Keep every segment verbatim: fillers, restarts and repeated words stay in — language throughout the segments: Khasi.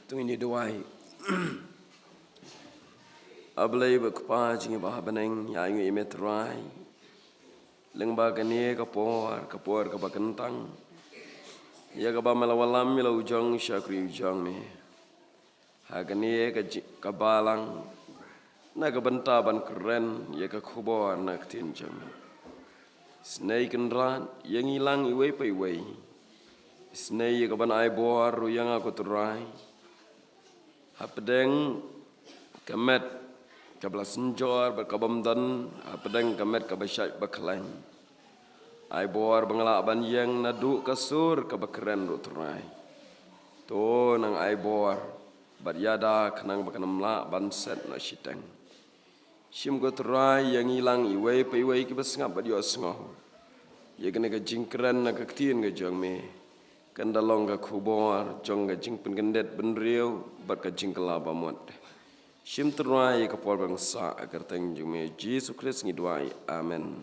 To ngin ïa duwai. A Blei bad Kpa jong ngi ba ha bneng, ïa ngi ïa me Trai. Lyngba kane ka por, ka por kaba kyntang, ïa kaba me la wallam ïa la u jong sha khri u jong me. Ha kane ka ji-, ka balang, na ka bynta ban kren ïa ka khubor na ka ktien jong me. Isynei Kynrad, ïa ngi lang iwei pa iwei. Isynei ïa kaban ai bor ruh ïa nga ko Trai. Hapdeng ka met kaba la synjor bad ka bym don, hapdeng ka met kaba shait ba khlaiñ. Ai bor ba nga lah ban ïeng naduh ka sur kaba kren ruh Trai. To nang ai bor bad ïada khnang ba kan ym lah ban set noh shiteng. Shim ko Trai ïa ngi lang iwei pa iwei kiba sngap bad ïohsngew ïa kane ka jingkren na ka ktien ka jong me. Kan da long ka khubor jong ka jingpynkyndit bynriew bad ka jingkylla ba mut. Shim Trai ïa ka por ba ngin sah, ha ka kyrteng jong me Jisu Khrist ngi duwai. Amen.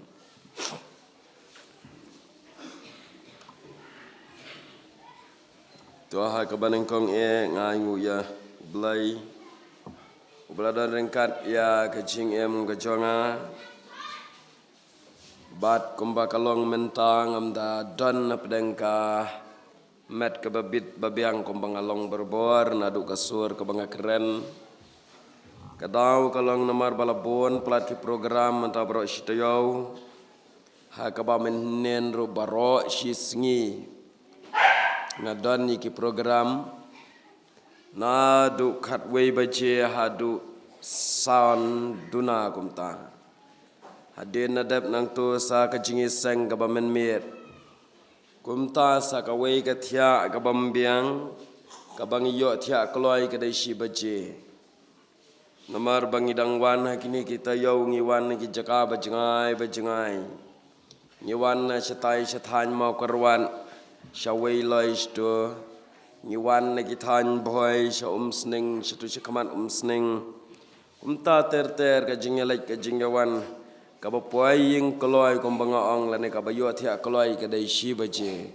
To ha kaba nyngkong eh nga ainguh ïa U Blei uba la don ryngkat ïa ka jingim ka jong nga. Bad kumba ka long mynta ngam da don hapdeng ka met kaba bit ba biang kumba nga long barabor naduh ka sur kaba nga kren. Ka daw ka long namar ba la bun palat ki program mynta baroh shi taïew. Ha kaba mynhynnin ruh baroh shi sngi nga don ïa ki program naduh khatwei baje haduh saw duna kumta. Hadien na dep nangto sa ka jingïaseng kaba mynmiet. Kumta sa kawei ka thiah kaba ym biang, kaba ngi ïoh thiah kloi ka dei shi baje. Namar ba ngi dang wan ha kine ki taïew ngi wan na ki jaka ba jngai ba jngai. Ngi wan na shatai shathaiñ Mawkyrwat, sha Weiloi shato. Ngi wan na ki thaiñ Bhoi, sha Umsning, shato sha khmat Umsning. Kumta ter ter ka jingïaleit ka jingïawan, kaba poi ïing kloi kumba nga ong lane kaba ïoh thiah kloi ka dei shi baje.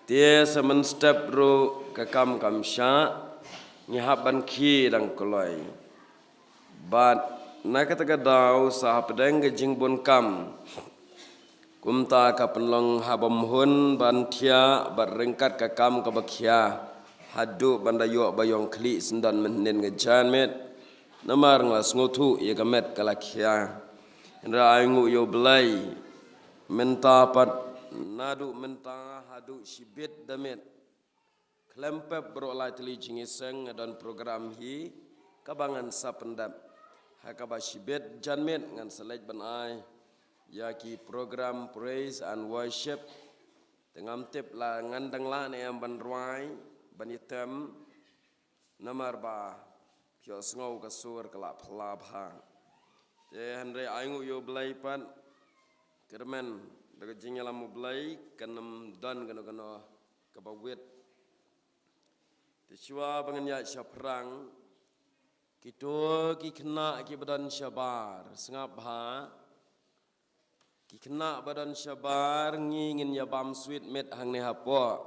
Te sa mynstep ruh ka kam kam shah, ngi hap ban khie dang kloi. Bad na kata ka daw sa hapdeng ka jingbun kam. Kumta ka pynlong haba ym hun ban thiah bad ryngkat ka kam kaba khia. Haduh ban da ïoh ba ïong khlieh syndon mynhynnin ka janmiet. Namar nga la sngewthuh ïa ka met ka la khia. Hynrei ainguh ïa U Blei. Mynta pat naduh mynta haduh shibit da miet. Khlem pep baroh lai tylli jingïaseng nga don program hi kaba ngan sa pyndep. Ha kaba shibit janmiet ngan sa leit ban ai ïa ki program praise and worship. Te ngam tip la ngan dang lah ne em ban rwai ban ïatem. Namar ba phi ïohsngew ka sur ka la phylla bha. Te hynrei ainguh ïa U Blei pat, kyrmen da ka jingïalam U Blei kan ym don kano kano kaba wit. Te shuwa ba ngan ïaid shaphrang, kito ki khynnah kiba don shabar, sngap bha. Ki khynnah ba don shabar ngi ngin ïa bam sweet meat hangne hapoh.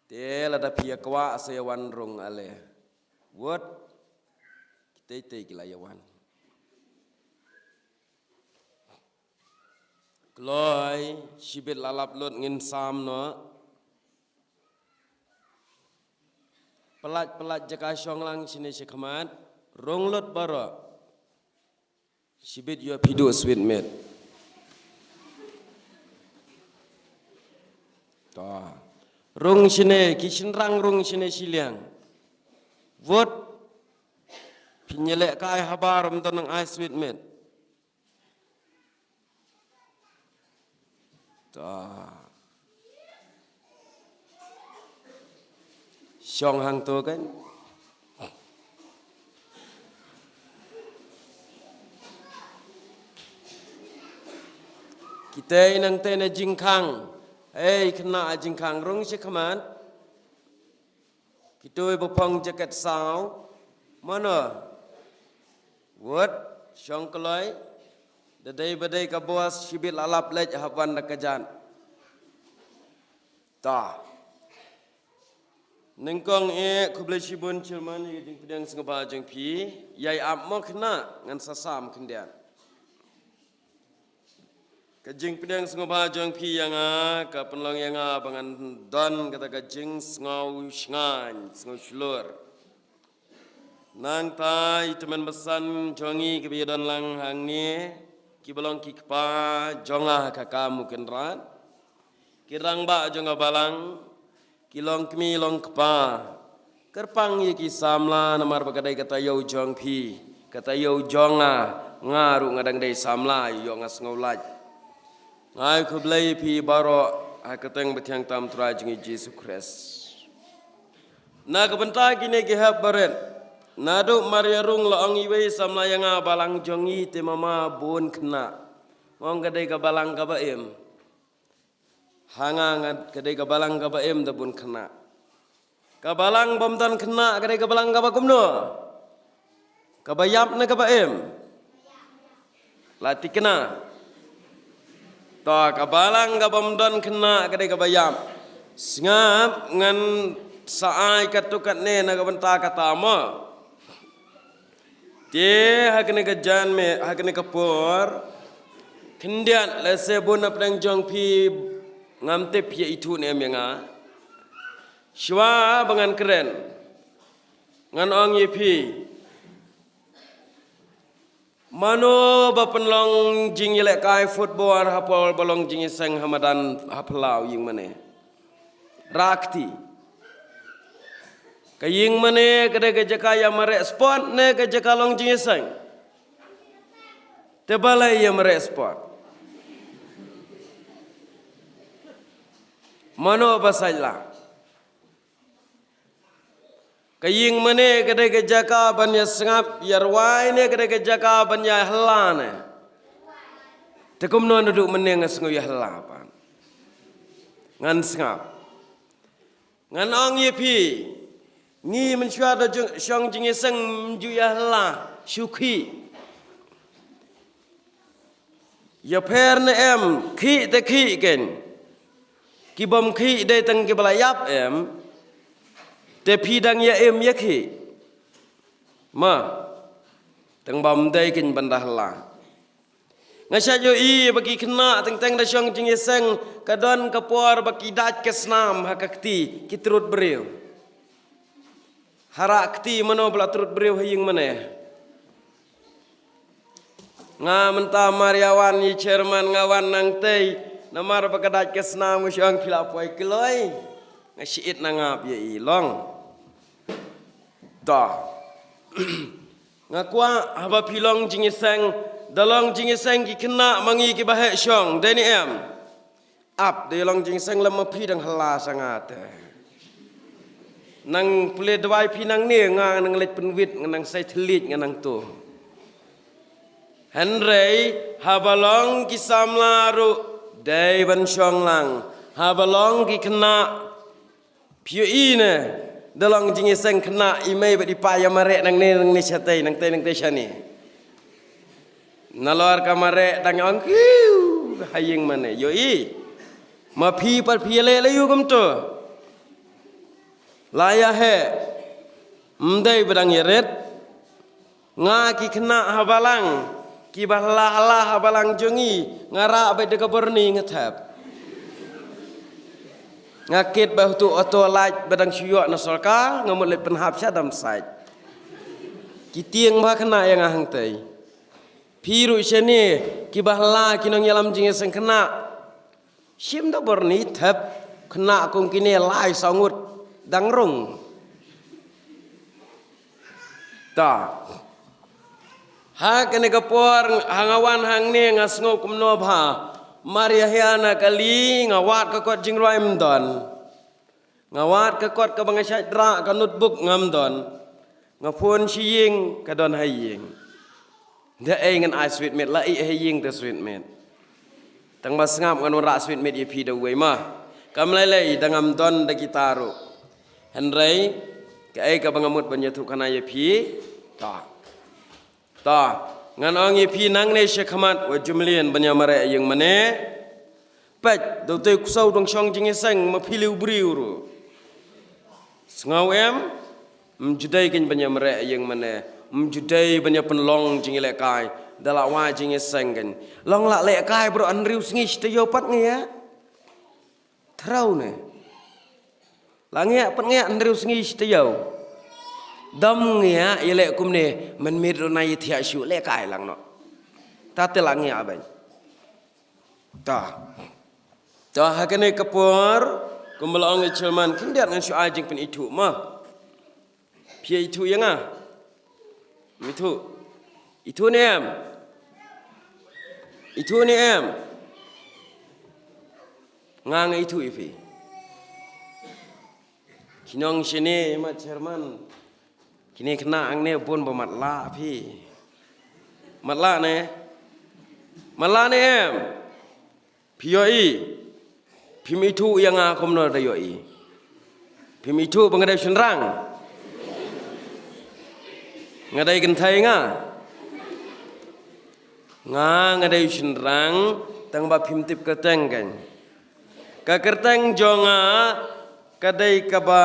Te lada phi ïa kwah sa ïa wan rung ale. Wot. Kitei tei ki la ïa wan. Kloi, shibit la lap lut ngin sam noh. Palat palat jaka shong lang shine shi khmat. Rung lut baroh. Shibit ïoh phi duh sweet meat. To. Rung shine, ki shynrang rung shine shiliang. Wot. Phi ïaleh kai habar ym don nang ai sweet meat. To. Shong hangto kan. Kitei nangtei na jingkhang. Ei, khynnah jingkhang rung shi khmat. Kitei ba phong jaket saw. Mano? Wot, shong kloi. Da dei ba dei ka bos shibit la lap leit hap wan da ka jan. Ta. Nyngkong eh, khublei shibun chairman ïa ka jingpdiang sngewbha jong phi. Ïai ap mo khynnah, ngan sa sam khyndiat. Ka jingpdiang sngewbha jong phi ïa nga ka pynlong ïa nga ba ngan don kata ka jingsngew shngaiñ, sngew shlur. Nangta i tymmen basan jong ngi kiba ïadon lang hangne, kiba long ki kpa jong nga ha ka kam u kynrad, ki rangbah jong ka balang, ki long kmie long kpa. Kyrpang ïa ki samla namar ba ka dei ka taïew jong phi, ka taïew jong nga, nga ruh nga dang dei samla, ïoh nga sngew lait. Nga ai khublei ïa phi baroh ha ka kyrteng bathiang tam Trai jong ngi Jisu Khrist. Na ka bynta kine ki hep barit, naduh mar ïarung la ong iwei samla ïa nga balang jong ngi te mama bun khynnah. Nga ong ka dei ka balang kaba im. Ha nga, nga ka dei ka balang kaba im da bun khynnah. Ka balang bym don khynnah ka dei ka balang kaba kumno? Kaba ïap ne kaba im? La thikna. To, ka balang kaba ym don khynnah ka dei kaba ïap. Sngap, ngan sa ai katto katne na ka bynta kata mo. Te ha kane ka janmiet, ha kane ka por, khyndiat lehse bun na pdeng jong phi ngam tip phi ïa ithuh ne em ïa nga. Shuwa ba ngan kren, ngan ong ïa phi, mano ba pynlong jingïalehkai football ha por ba long jingïaseng ha madan ha phyllaw ïing mane? Rah kti. Ka ïing mane ka dei ka jaka ïamareh sport ne ka jaka long jingïaseng? Te balei ïamareh sport? Mano ba sait lah? Ka ïing mane ka dei ka jaka ban ïasngap ïarwai ne ka dei ka jaka ban ïahylla ne? Te kumno naduh mynne nga sngew ïahylla pat? Ngan sngap. Ngan ong ïa phi, ngi mynshuwa da jong, shong jingïaseng ym ju ïahylla, shu khih. Ïapher ne em, khih te khih kein. Ki bym khih dei tang kiba la ïap em. Te phi dang ïa im ïa khih? Ma, tang bym dei kein ban da hylla. Nga shait ïohi ba ki khynnah teng teng da shong jingïaseng ka don ka por ba ki dait ka snam ha ka kti, ki trud briew. Ha rah kti mano ba la trud briew ha ïing mane? Nga mynta mar ïa wan ïa chairman nga wan nangtei, namar ba ka dait ka snam nga shong phi la poi kloi. Nga shait na ngap ïa i long. Da. Nga kwah haba phi long jingïaseng, da long jingïaseng ki khynnah ma ngi kiba heh shong, dei ne em? Ap, da long jingïaseng lem ma phi dang hylla sha nga te. Nang pule dawai phi nangne nga nang leit pynwit nga nang sai thylliej nga nang to. Hynrei haba long ki samla ruh dei ban shong lang. Haba long ki khynnah phi ïohi ne, da long jingïaseng khynnah i mei bad i pa ïamareh nangne nangne shatei, nangtei nangtei shane. Nalor ka mareh dang ong kiu ha ïing mane. Ïohi. Ma phi pat phi ïaleh la ïu kumto. La ïa heh. Ym dei ba dang ïarit. Nga ki khynnah ha balang, kiba hylla hylla ha balang jong ngi, nga rah beit da ka burni nga thep. Nga kit beit ha uto u auto lait ba dang shu ïoh na sorkar, nga mut leit pynhap sha dam sait. Ki tieng ba khynnah ïa nga hangtei. Phi ruh shane, kiba hylla ki nongïalam jingïaseng khynnah. Shim da burni thep, khynnah kum kine lai saw ngut dang rung. Ta. Ha kane ka por ha nga wan hangne nga sngew kumno bha. Mar ïa hia na kali nga wad ka kot jingrwai ym don. Nga wad ka kot kaba nga shait rah, ka notebook ngam don. Nga phone sha ïing, ka don ha ïing. Da ei ngan ai sweet meat, la ih ha ïing te sweet meat. Tang ba sngap ngan wanrah sweet meat ïa phi da uwei ma. Kam lei lei da ngam don da kita ruh. Hynrei kaei kaba nga mut ban ïathuh khana ïa phi. Ta. Ta, ngan ong ïa phi nangne sha khmat wat ju mlien ban ïa mareh ïing mane. Peit, da utei u ksew dang shong jingïaseng ma phi lei u briew ruh. Sngew em? Ym ju dei kein ban ïa mareh ïing mane. Ym ju dei ban ïa pynlong jingïalehkai. Da la wai jingïaseng kein. Long la lehkai baroh hynriew sngi shi taïew pat ngi ïa. Thrau ne. La ngi ïa pat ngi ïa hynriew sngi shi taïew. Dam ngi ïa ïaleh kumne mynmiet ruh na ïa thiah shuh lehkai lang noh. Ta te la ngi ïa beiñ. Ta. Ta ha kane ka por, kumba la ong i chairman, khyndiat ngan shu ai jingpynithuh ma. Phi ithuh ïa nga. Ithuh. Ithuh ne em. Ithuh ne em. Nga nga ithuh ïa phi. Ki nong shane ma chairman. Kine khynnah hangne bun ba matlah phi. Matlah ne. Matlah ne em. Phi ïohi. Phim ithuh ïa nga kumno da ïohi. Phim ithuh ba nga dei shynrang. Nga dei kynthei nga. Nga nga dei shynrang tang ba phim tip kyrteng kein. Ka kyrteng jong nga ka dei kaba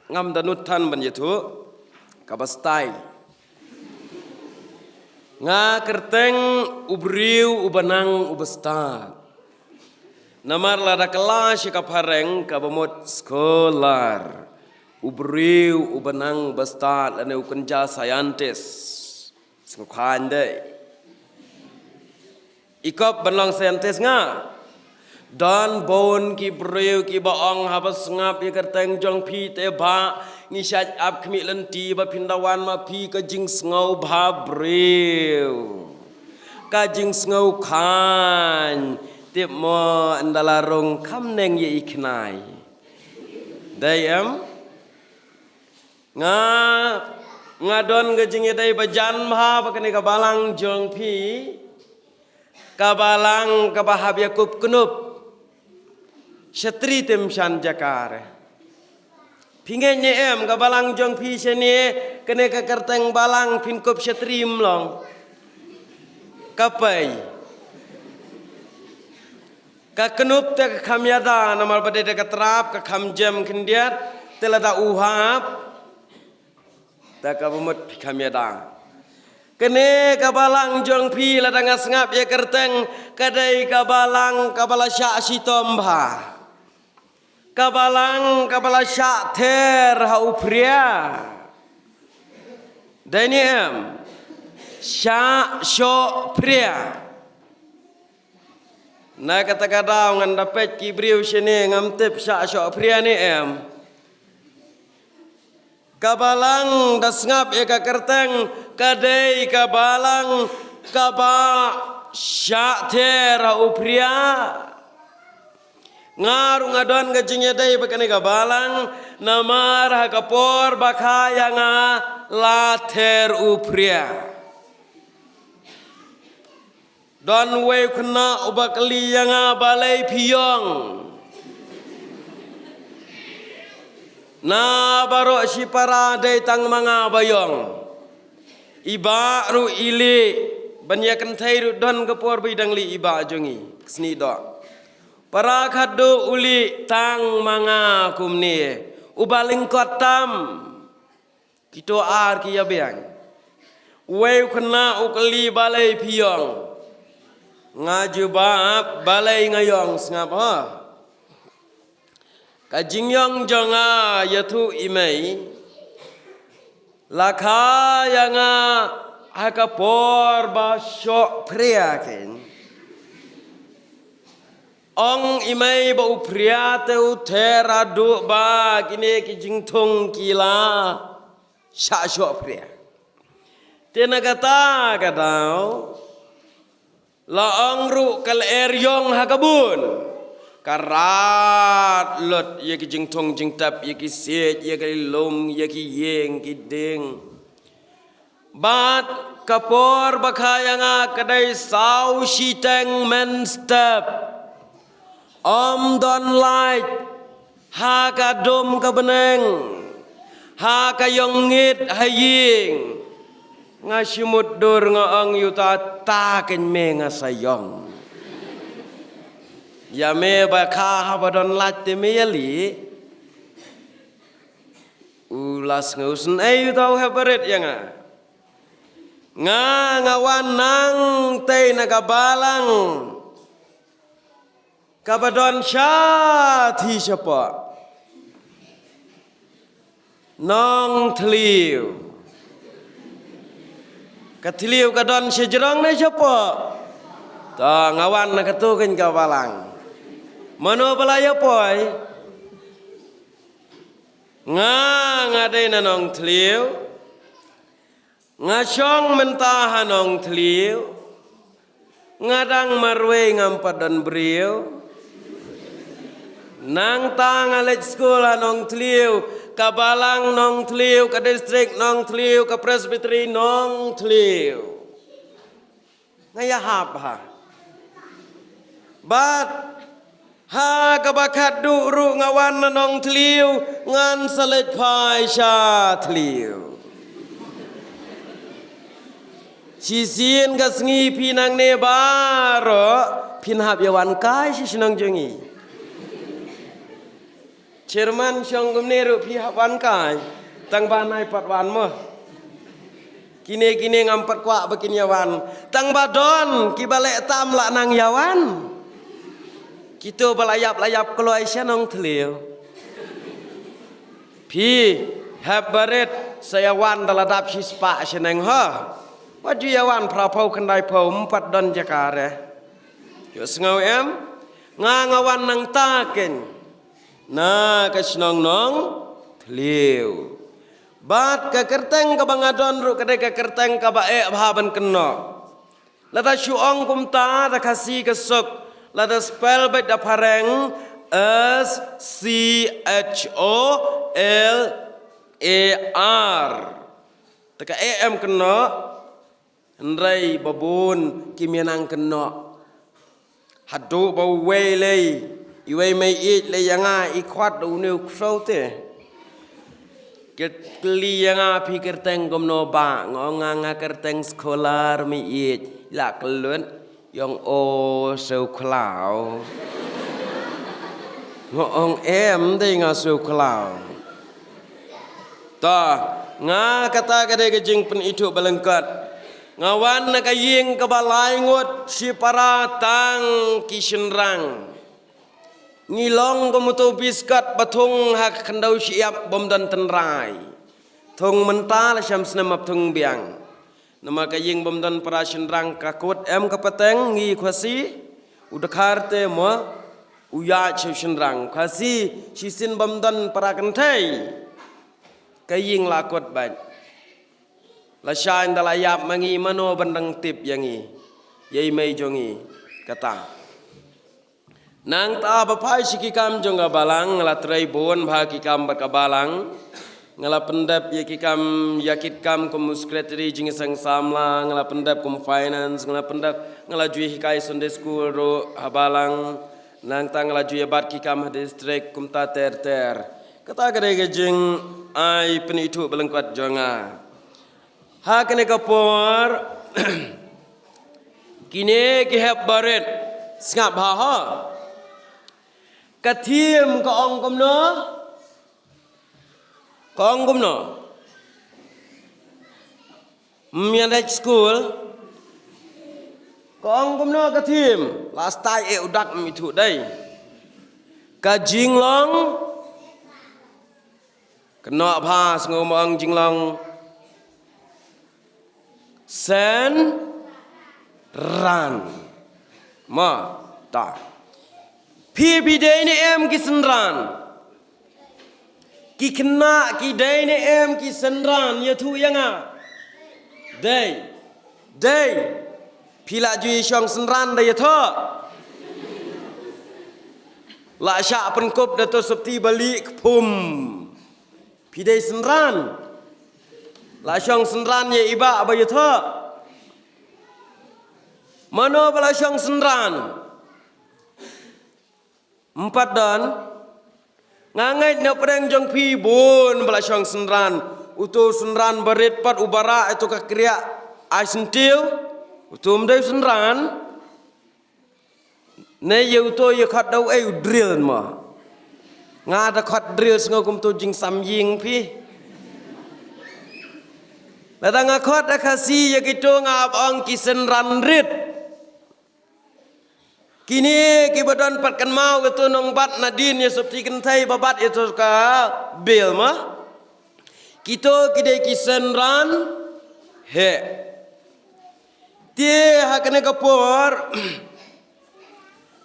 ngam da nud than ban ïathuh, kaba style. Nga kyrteng u briew uba nang uba stad. Namar lada kylla sha ka phareng kaba mut scholar. U briew uba nang uba stad lane u kynja scientist. Sngewkhan dei. I kop ban long scientist nga. Don bun ki briew kiba ong haba sngap ïa ka kyrteng jong phi te ba ngi shait ap khmih lynti ba phin da wan ma phi ka jingsngewbha briew. Ka jingsngewkhan tip mo ynda la rung kham neng ïa i khnai. Dei em? Nga, nga don ka jingïadei ba jan bha ba kane ka balang jong phi. Ka balang kaba hap ïa kup knup. Shatri te ym shan jaka re. Phi ngeit ne em ka balang jong phi shane kane ka kyrteng balang phin kup shatri ym long. Ka pei. Ka knup te ka kham ïada namar ba dei da ka trap ka kham jem khyndiat te lada u hap. Te kaba mut phi kham ïada. Kane ka balang jong phi lada nga sngap ïa ka kyrteng ka dei ka balang kaba la shah shitom bha. Ka balang kaba la shah ther ha u phria. Dei ne em? Shah shoh phria. Na kata ka daw ngan da peit ki briew shane ngam tip shah shoh phria ne em. Ka balang da sngap ïa ka kyrteng ka dei ka balang kaba shah ther ha u phria. Nga ruh nga don ka jingïadei ba kane ka balang namar ha ka por ba kha ïa nga la ther u phria. Don wei u khynnah uba kylli ïa nga balei phi ïong. Na baroh shipara dei tang ma nga ba ïong. I bah ruh i lieh ban ïa kynthei ruh don ka por ba i dang lieh i bah jong i. Ka snieh doh. Para khatduh u lieh tang ma nga kumne. Uba lyngkot tam. Kito ar ki ïa biang. Uwei u khynnah u kylli balei phi ïong. Nga jubab balei nga ïong sngap ha. Ka jingïong jong nga ïathuh i mei. La kha ïa nga ha ka por ba shoh phria kein. Ong i mei ba u phria te u ther haduh ba kine ki jingthung ki la shah shoh phria. Te na kata ka daw la ong ruh ka lyer ïong ha ka bun. Ka rat lut ïa ki jingthung jingtep, ïa ki siej, ïa ki lum, ïa ki ïing ki dieng. Bad ka por ba kha ïa nga ka dei saw shiteng mynstep. Ym don light ha ka dum ka bneng, ha ka ïong ngit ha ïing. Nga shimut dur nga ong ïa uta, ta kein me nga sa ïong. Ïa me ba kha haba don light te me ïa lieh. Las ngu sngewsih u tau hep barit ïa nga. Nga, nga wan nangtei na ka balang kaba don shathie shapoh. Nongthliew. Ka thliew ka don shajrong ne shapoh? To, nga wan na kato kane ka balang. Mano ba la ïa poi? Nga, nga dei na Nongthliew. Nga shong mynta ha Nongthliew. Nga dang marwei ngam pat don briew. Nangta nga leit skul ha Nongthliew, ka balang Nongthliew, ka district Nongthliew, ka presbytery Nongthliew. Nga ïahap ha. Bad ha kaba khatduh ruh nga wan na Nongthliew, ngan sa leit phai sha Thliew. Shisien ka sngi phi nangne baroh phin hap ïa wan kai sha shnong jong ngi. Chairman shong kumne ruh phi hap wan kai. Tang ba nai pat wan mo. Kine kine ngam pat kwah ba kin ïa wan. Tang ba don kiba leh tam la nang ïa wan. Kito ba la ïap la ïap kloi sha Nongthliew. Phi hep barit sa ïa wan da la dap shispah shaneng ha. Wat ju ïa wan phra phew khyndai phew, ym pat don jaka re. Ïohsngew em? Nga, nga wan nangta keiñ na ka shnong Nongthliew. Bad ka kyrteng kaba nga don ruh ka dei ka kyrteng kaba eh bha ban kynnoh. Lada shu ong kumta da Khasi ka suk, lada spell beit da Phareng, S C H O L A R. Te ka eh em kynnoh. Hynrei ba bun kim ïa nang kynnoh. Haduh ba uwei lei, iwei mei ïeit lei ïa nga, i khot da une u ksew te. Ki kylli ïa nga, phi kyrteng kumno bah? Nga ong nga, nga kyrteng Scholar mei ïeit. La kyllut, i ong o Sewkhlaw. Nga ong em dei nga Sewkhlaw. Ta, nga kata ka dei ka jingpynithuh ba lyngkot. Nga wan na ka ïing kaba lai ngut shipara tang ki shynrang. Ngi long kum uto u biskot ba thung ha ka khyndew shyiap bym don tynrai. Thung mynta la sham snem ap thung biang. Namar ka ïing bym don para shynrang ka kut em ka pateng ngi Khasi. U dkhar te mo u ïaid sha u shynrang. Khasi shisien bym don para kynthei. Ka ïing la kut bad la shaiñ da la ïap ma ngi, mano ban dang tip ïa ngi, ïa i mei jong ngi kata. Nangta ba phai sha ki kam jong ka balang, nga la trei bun bha ki kam bad ka balang. Nga la pyndep ïa ki kam, ïa ki kam kum u secretary jingïaseng samla, nga la pyndep kum finance, nga la pyndep, nga la ju hikai Sunday school ruh ha balang. Nangta nga la ju ïa bat ki kam ha district kumta ter ter. Kata ka dei ka jingai pynithuh ba lyngkot jong nga. Ha kane ka por kine ki hep barit, sngap bha ha. Ka thim ka ong kumno? Ka ong kumno? Mian high school. Ka ong kumno ka thim? Last time e u dak mi thu dei. Ka jinglong. Kynnoh bha sngew mo ong jinglong. Synran. Ma, ta. Phi phi dei ne em ki synran? Ki khynnah ki dei ne em ki synran, ïathuh ïa nga. Dei. Dei. Phi la ju ïa shong synran da ïathuh. La shah pynkup da to sopti bali kpum. Phi dei synran. La shong synran ïa i bah ba ïathuh. Mano ba la shong synran? Em pat don. Nga ngeit na pdeng jong phi bun ba la shong synran. Uto synran barit pat u bara ito ka kriah ai syntiew. Uto um dei synran. Ne ïa uto ïa khot dau ei u drill ma. Nga da khot drill sngew kum to jingsam ïing phi. Lada nga khot da Khasi ïa kito nga hap ong ki synran rit. Kine kiba don pat kynmaw kato nongbat nadien ïa sopti kynthei ba bat ïa to ka bill ma. Kito ki dei ki synran heh. Te ha kane ka por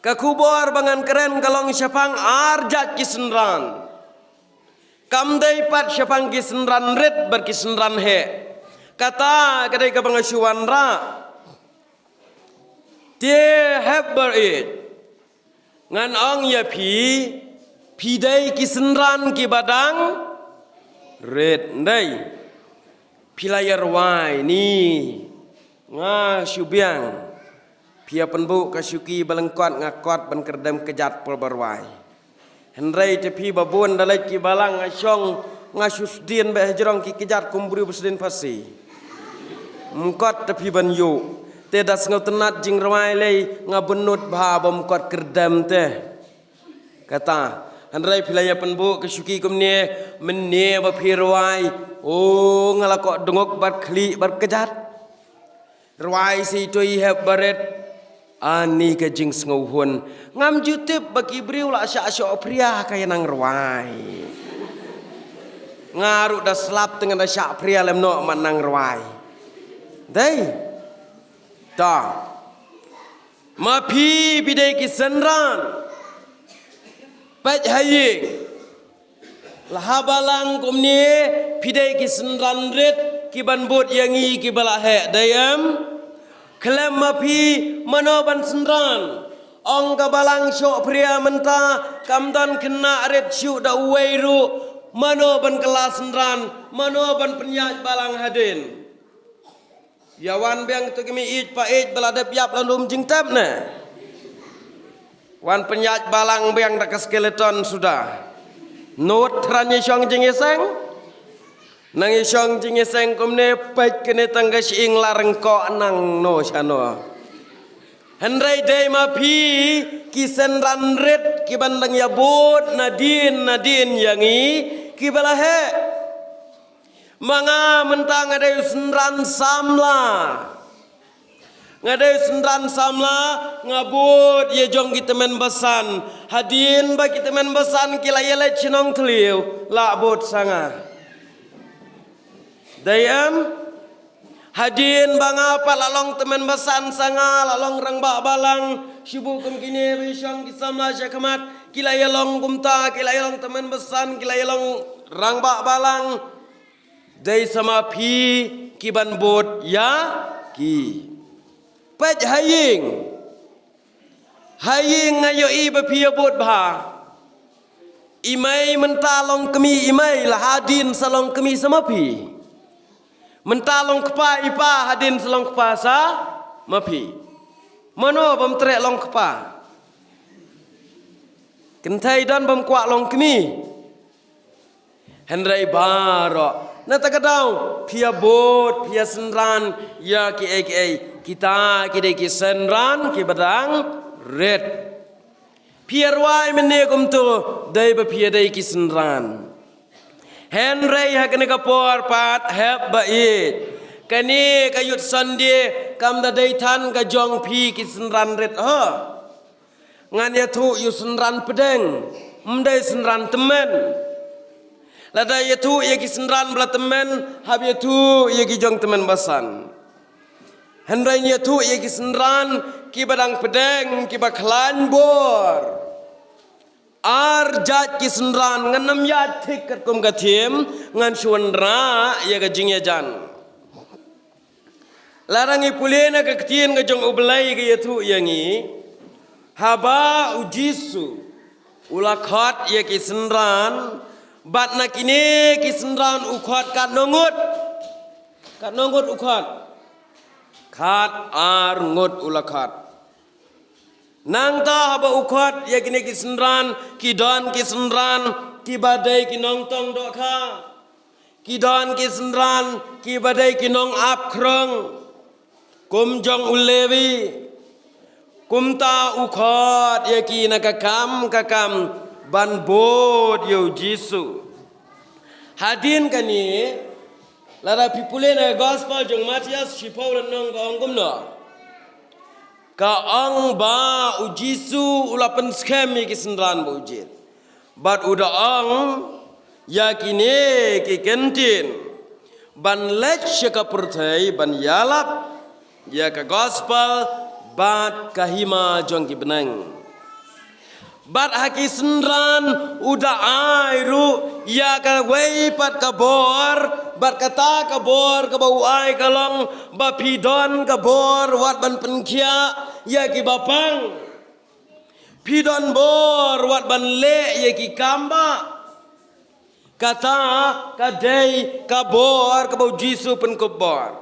ka khubor ba ngan kren ka long shaphang ar jait ki synran. Kam dei pat shaphang ki synran rit bad ki synran heh. Kata ka dei kaba nga shu wanrah. Te hep bad ïeit. Ngan ong ïa phi, phi dei ki synran kiba dang rit, ym dei? Phi la ïa rwai ni. Nga shu biang. Phi ïa pynbuh ka shuki ba lyngkot nga kot ban kyrdem kjat por ba rwai. Hynrei te phi ba bun da leit ki balang nga shong nga shu sdien bad hajrong ki kjat kum briew ba sdien phasi. Ym kot te phi ban ïuh. Te da sngewtynnat jingrwai lei nga bynnud bha ba ym kot kyrdem te. Kata, hynrei phi la ïa pynbuh ka shuki kumne, mynne ba phi rwai, o nga la koh dnguk bad khlieh bad kjat. Rwai sha itei hep barit, ani ka jingsngewhun. Ngam ju tip ba ki briew la shah shoh phria ka ïa nang rwai. Nga ruh da slap te ngan da shah phria lem noh man nang rwai. Dei. Ta. Ma phi phi dei ki synran. Peit ha ïing. La ha balang kumne phi dei ki synran rit ki ban bud ïa ngi kiba la heh, dei em? Khlem ma phi mano ban synran? Ong ka balang shoh phria mynta kam don khynnah rit shuh da uwei ruh, mano ban kylla synran, mano ban pynïaid balang hadien? Ïa wan biang to ki mei ïeit pa ïeit ba la dep ïap la lum jingtep ne. Wan pynïaid balang biang da ka skeleton suda. Nut tran ïa shong jingïaseng. Nang ïa shong jingïaseng kumne peit kane tang ka shyieng la ryngkoh nang no shano. Hynrei dei ma phi ki synran rit ki ban dang ïa bud nadien nadien ïa ngi kiba la heh. Ma nga mynta nga dei u synran samla. Nga dei u synran samla, nga bud ïa jong ki tymmen basan. Hadien ba ki tymmen basan ki la ïaleit shnong thliew, la bud sa nga. Dei em? Hadien ba nga pat la long tymmen basan sa nga, la long rangbah balang, shu bud kum kine ba ïa shong ki samla sha khmat, ki la ïa long kumta, ki la ïa long tymmen basan, ki la ïa long rangbah balang. Dei sa ma phi ki ban bud ïa ki. Peit ha ïing. Ha ïing nga ïohi ba phi ïa bud bha. I mei mynta long kmie i mei, la hadien sa long kmie sa ma phi. Mynta long kpa i pa, hadien sa long kpa sa ma phi. Mano bym treh long kpa? Kynthei don bym kwah long kmie? Hynrei baroh na kata ka daw phi ïa bud, phi ïa synran ïa kiei kiei. Kita ki dei ki synran kiba dang rit. Phi ïa rwai mynne kumto, dei ba phi ïa dei ki synran. Hynrei ha kane ka por pat hep ba ïeit. Kane ka Youth Sunday kam da dei than ka jong phi ki synran rit ho. Ngan ïathuh ïa u synran pdeng, ym dei synran tymmen. Lada ïathuh ïa ki synran ba la tymmen, hap ïathuh ïa ki jong tymmen basan. Hynrei ngi ïathuh ïa ki synran kiba dang pdeng, kiba khlaiñ bor. Ar jait ki synran, ngan ym ïaid thik katkum ka theme, ngan shu wanrah ïa ka jingïajan. Lada ngi pule na ka ktien ka jong U Blei ka ïathuh ïa ngi, haba U Jisu u la khot ïa ki synran, bad na kine ki synran u khot katno ngut? Katno ngut u khot? Khat ar ngut u la khot. Nangta haba u khot ïa kine ki synran, ki don ki synran kiba dei ki nongtong dohkha. Ki don ki synran kiba dei ki nong-ap khrong, kum jong u Levi. Kumta u khot ïa ki na ka kam ka kam ban bud ïa U Jisu. Hadien kane, Lada phi pule na gospel jong Mathaios shiphew lynnong ka ong kumno? Ka ong ba u Jisu u la pynskhem ïa ki synran ba u jied. Bad u da ong ïa kine ki kyntien, ban leit sha ka pyrthei ban ïalap ïa ka gospel bad ka hima jong ki bneng. Bad ha ki synran u da ai ruh ïa kawei pat ka bor, bad kata ka bor kaba u ai ka long ba phi don ka bor wat ban pynkhiah ïa ki bapang. Phi don bor wat ban leh ïa ki kam ba. Kata ka dei ka bor kaba u Jisu pynkup bor.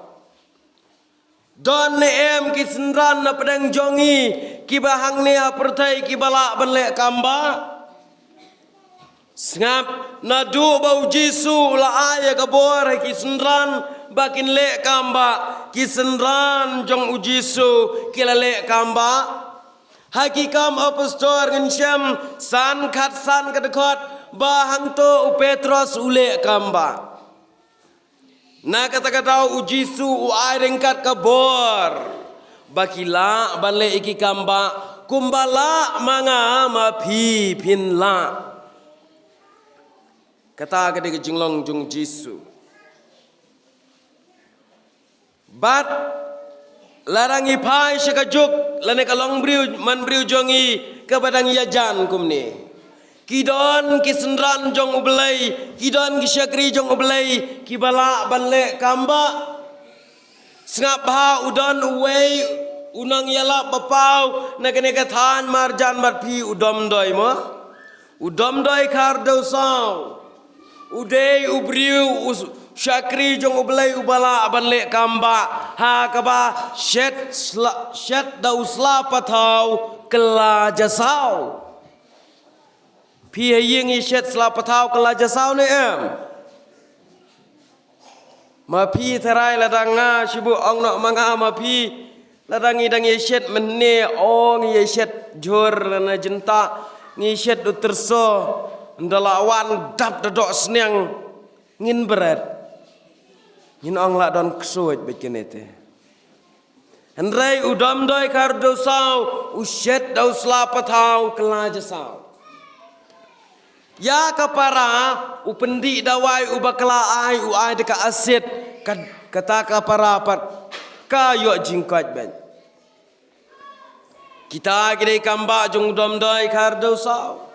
Don ne em ki synran na pdeng jong ngi kiba hangne ha pyrthei kiba lah ban leh kam ba? Sngap, naduh ba u Jisu u la ai ïa ka bor ha ki synran ba kin leh kam ba, ki synran jong u Jisu ki la leh kam ba. Ha Ki Kam Apostol ngin shem san khat san ka dkhot ba hangto u Petros u leh kam ba. Na kata ka daw u Jisu u ai ryngkat ka bor ba ki lah ban leh ïa ki kam ba kumba lah ma nga ma phi phin lah. Kata ka dei ka jinglong jong u Jisu. Bad lada ngi phai sha ka juk lane ka long briew man briew jong ngi kaba dang ïajan kumne. Ki don ki synran jong U Blei, ki don ki shakri jong U Blei kiba lah ban leh kam ba. Sngap bha, u don uwei u nongïalap ba paw na kane ka thaiñ marjan bad phi, u Domdoi mo. U Domdoi Khardewsaw. U dei u briew u shakri jong U Blei uba lah ban leh kam ba ha kaba shet sla, shet da u sla pathaw kylla jasaw. Phi ha ïing ïa shet sla pathaw kylla jasaw ne em? Ma phi tharai lada nga shu buh ong noh ma nga ma phi, lada ngi dang ïa shet mynne, o ngi ïa shet jhur lane jynta, ngi ïa shet u tyrso, nda la wan dap da doh sniang ngin bret. Ngin ong la don ksuid bad kine te. Hynrei u Domdoi Khardewsaw u shet da u sla pathaw kylla jasaw. Ïa ka para u pyndih dawai u bakla ai, u ai da ka asid, ka, kata ka para pat ka ïoh jingkoit bad. Kita ki dei kam ba jong u Domdoi Khardewsaw.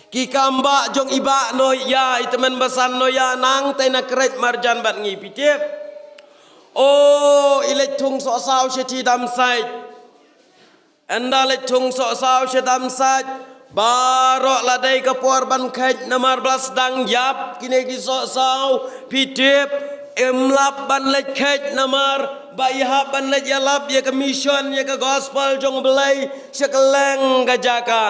Ki kam ba jong i Bah Noya, i tymmen basan Noya, nangta na kret marjan bad ngi phi tip. O, i leit thung sohsaw sha ti dam sait. Ynda leit thung sohsaw sha dam sait, baroh la dei ka por ban kheit namar ba la sdang ïap kine ki sohsaw, phi tip, im lap ban leit kheit namar ba i hap ban leit ïalap ïa ka mission, ïa ka gospel jong U Blei sha kylleng ka jaka.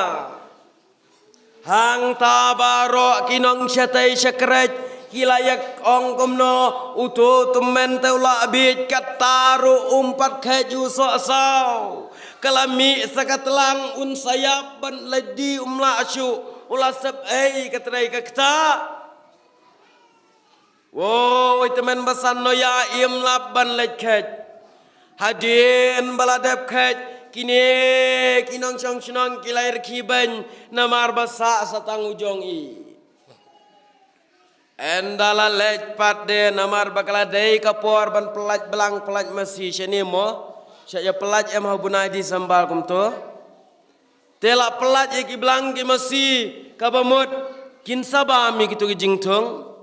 Hangta baroh ki nong shatei shakret ki la ïa ong kumno, uto u tymmen te u la bieit, kata ruh um pat kheit ïa u sohsaw. Ka la mih sa ka tlang, un sa ïap ban leit die um lah shuh, u la sep ei ka trei ka kta. Woi, tymmen basan Noya, im lap ban leit kheit. Hadien ba la dep kheit, kine ki nongshong shnong ki la rkhie beiñ namar ba sah sa tang u jong i. Ynda la leit pat de namar ba ka la dei ka por ban pyllait blang pyllait masi, shane mo? Sha ïa pyllait em ha u bnai December kumto? Te la pyllait ïa ki blang ki masi, kaba mut kin sa bam ïa kito ki jingthung.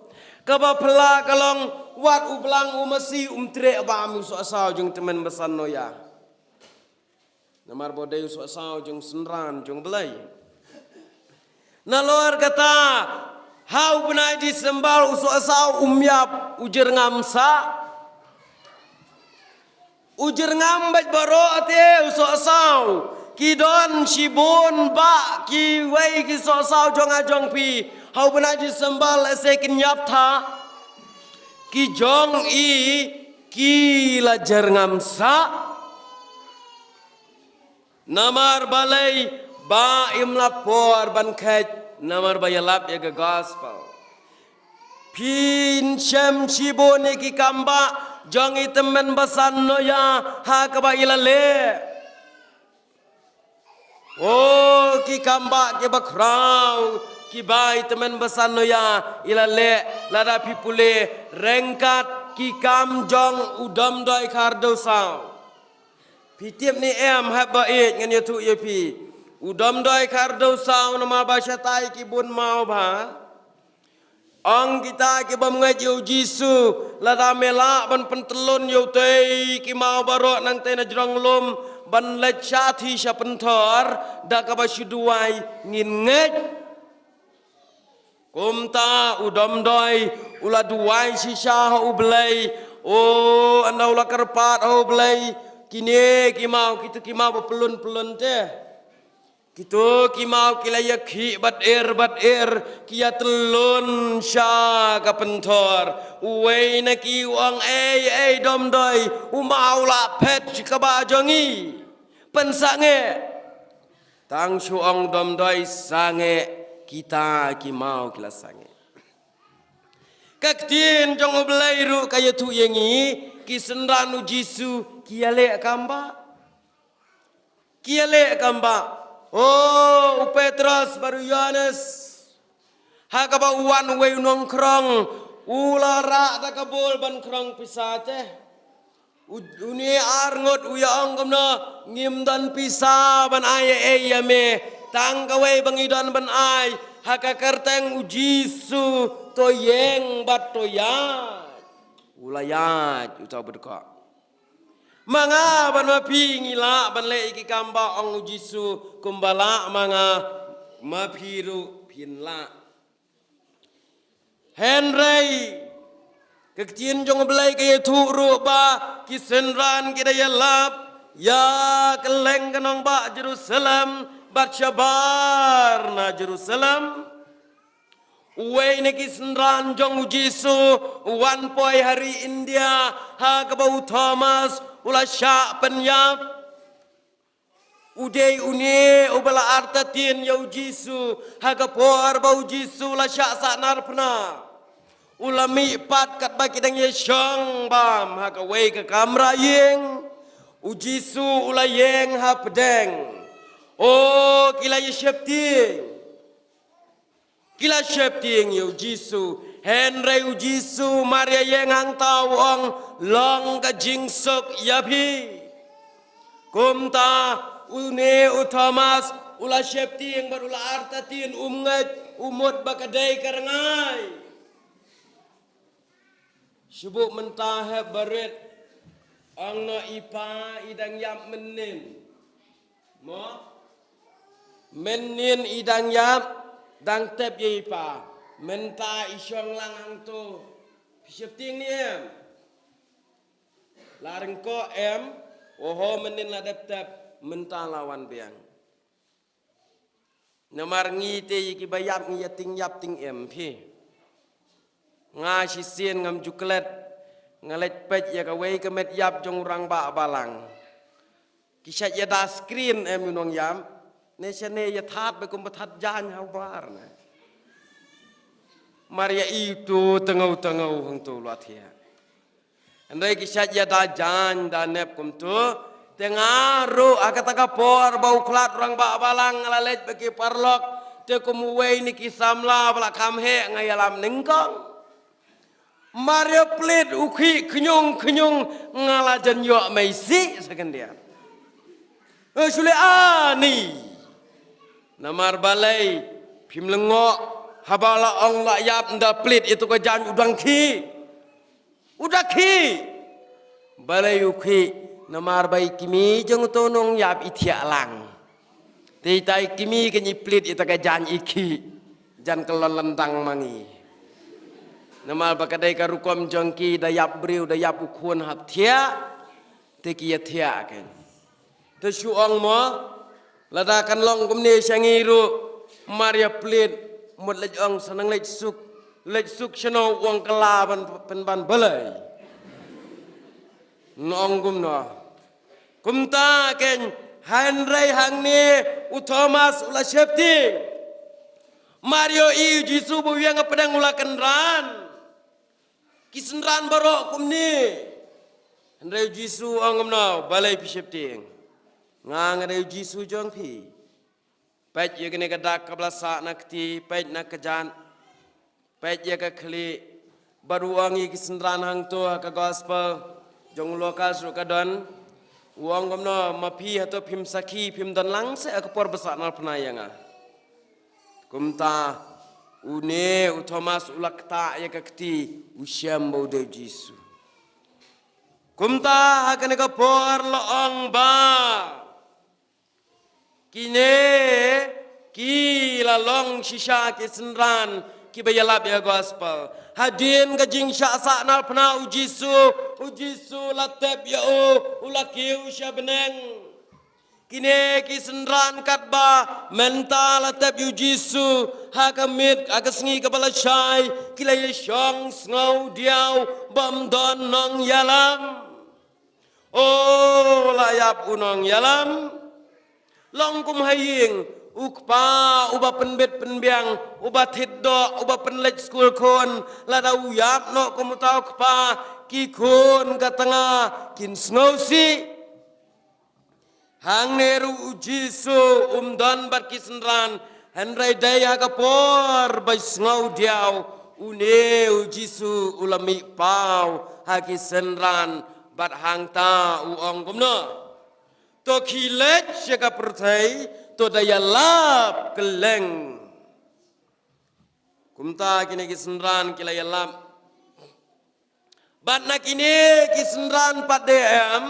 Kaba phylla ka long, wat u blang u masi um treh bam ïa u sohsaw jong tymmen basan Noya. Namar ba u dei u sohsaw jong synran jong U Blei. Nalor kata, ha u bnai December u sohsaw um ïap, u jyrngam sah. U jyrngam beit baroh te u sohsaw. Ki don shibun bah kiwei ki sohsaw jong nga jong phi. Ha u bnai December lehse kin ïap tha. Ki jong i ki la jyrngam sah. Namar balei? Ba im lah por ban kheit namar ba ïalap ïa ka gospel. Phin shem shibun ïa ki kambah jong i tymmen basan Noah ha kaba i la leh. O ki kambah kiba khraw kiba i tymmen basan Noah i la leh, lada phi pule ryngkat Ki Kam jong u Domdoi Khardewsaw. Phi tip ne em, haba ïeit ngan ïathuh ïa phi. U Domdoi Khardewsaw namar ba shatai ki bun maw bha. Ong kita ki bym ngeit ïa u Jisu, lada me lah ban pyntyllun ïa utei ki maw baroh nangtei na jrong lum ban leit shathie sha pynthor, da kaba shu duwai ngin ngeit. Kumta u Domdoi u la duwai shisha ha u Blei. O, ynda u la kyrpad ha u Blei, kine ki maw, kito ki maw ba pyllun pyllun te. Kito ki maw ki la ïakhih bad er bad er, ki ïatyllun sha ka pynthor. Uwei na ki u ong, "Ei, ei, Domdoi, u maw u la phet sha kaba jong ngi. Pynsangeh." Tang shu ong Domdoi sangeh, kita ki maw ki la sangeh. Ka ktien jong u Blei ruh ka ïathuh ïa ngi, ki synran u Jisu ki ïaleh kambah. Ki ïaleh kambah. O, u Petros bad u Ïohannes. Ha kaba u wan uwei u nongkhrong, u la rah da ka bol ban khrong pisa te. U, une ar ngut u ïa ong kumno, ngim don pisa ban ai ei ïa me. Tang kawei ba ngi don ban ai, ha ka kyrteng u Jisu, to ïeng bad to ïaid. U la ïaid uta u badkoh. Ma nga bad ma phi ngi lah ban leh ïa ki kam ba ong u Jisu, kumba lah ma nga, ma phi ruh phin lah. Hynrei ka ktien jong u Blei ka ïathuh ruh ba ki synran ki da ïalap ïa kylleng ka nongbah Jerusalem bad shabar na Jerusalem. Uwei na ki synran jong u Jisu u wan poi ha ri India, ha kaba u Thomas u la shah pynïap. U dei une uba la artatien ïa u Jisu, ha ka por ba u Jisu la shah sahnarphna. U la mih pat katba ki dang ïashong bam ha kawei ka kamra ïing. U Jisu u la ïeng hapdeng. O, ki la ïasheptieng. Ki la sheptieng ïa u Jisu. Hynrei u Jisu mar ïa ïeng hangta u ong, long ka jingsuk ïa phi. Kumta une u Thomas u la sheptieng bad u la artatien, um ngeit, u mut ba ka dei ka rngai. Shu buh mynta hep barit. Ong noh i pa i dang ïap mynnin. Mo? Mynnin i dang ïap, dang tep ïa i pa. Mynta i shong lang hangto. Phi sheptieng ne em? La ryngkoh em? Oho, mynnin la dep tep, mynta la wan biang. Namar ngi te ïa kiba ïap ngi ïa ting ïap ting em phi. Nga shisien ngam ju klet, nga leit peit ïa kawei ka met ïap jong u rangbah balang. Ki shait ïada screen em u nongïap. Ne shane ïa that ba kum ba that jaiñ ha u bar ne. Mar ïa i to tngew tngew hangto lua thiah. Hynrei ki shait ïada jaiñ da nep kumto. Te nga ruh ha kata ka por ba u khlad rangbah balang nga la leit bad ki paralok. Te kum uwei na ki samla ba la kham heh nga ïalam nyngkong. Mar ïa plit u khih khñiung khñiung nga la jan ïoh mei sih sa khyndiat. Eh, shu leh ani. Namar balei phim lyngngoh haba la ong la ïap ynda plit ïa tu ka jaiñ u dang khih. U da khih. Balei u khih? Namar ba i kmie jong uto u nongïap i thiah lang. Te ita i kmie kan i plit ita ka jaiñ i khih. Jan kyllon lyndang ma ngi. Namar ba ka dei ka rukom jong ki, da ïap briew, da ïap u khun hap thiah. Te ki ïa thiah kein. Te shu ong mo, lada kan long kumne sha ngi ruh, mar ïa plit, mut leit ong sa nang leit suk, leit suk shano u ong kylla ban pynban balei. Nga ong kumno. Kumta kein, hynrei hangne u Thomas u la sheptieng. Mar ïohi u Jisu ba u ïeng hapdeng u la kynran. Ki synran baroh kumne. Hynrei u Jisu u ong kumno, balei phi sheptieng? Nga nga dei u Jisu jong phi. Peit ïa kane ka dak kaba la sah na kti, peit na ka jan, peit ïa ka khlieh. Bad u ong ïa ki synran hangto ha ka gospel jong u Lukas ruh ka don. U ong kumno, ma phi hato phim sakhi, phim don lang seh ha ka por ba sah nalphna ïa nga? Kumta une u Thomas u la ktah ïa ka kti, u shem ba u dei u Jisu. Kumta ha kane ka por la ong ba kine ki la long shisha ki synran kiba ïalap ïa gospel. Hadien ka jingshah sah nalphna u Jisu, u Jisu la tep ïa u, u la kiew sha bneng. Kine ki synran katba mynta la tep ïa u Jisu, ha ka miet, ha ka sngi kaba la shai, ki la ïashong sngewdiaw bym don nongïalam. O, la ïap u nongïalam. Long kum ha ïing, u kpa uba pynbit pynbiang, uba thied doh, uba pynleit skul khun, lada u ïap noh kum uta u kpa, ki khun ka tnga kin sngewsih. Hangne ruh u Jisu um don bad ki synran, hynrei dei ha ka por ba sngewdiaw, une u Jisu u la mih paw ha ki synran, bad hangta u ong kumno? To khie leit sha ka pyrthei, to da ïalap kylleng. Kumta kine ki synran ki la ïalap. Bad na kine ki synran pat de em,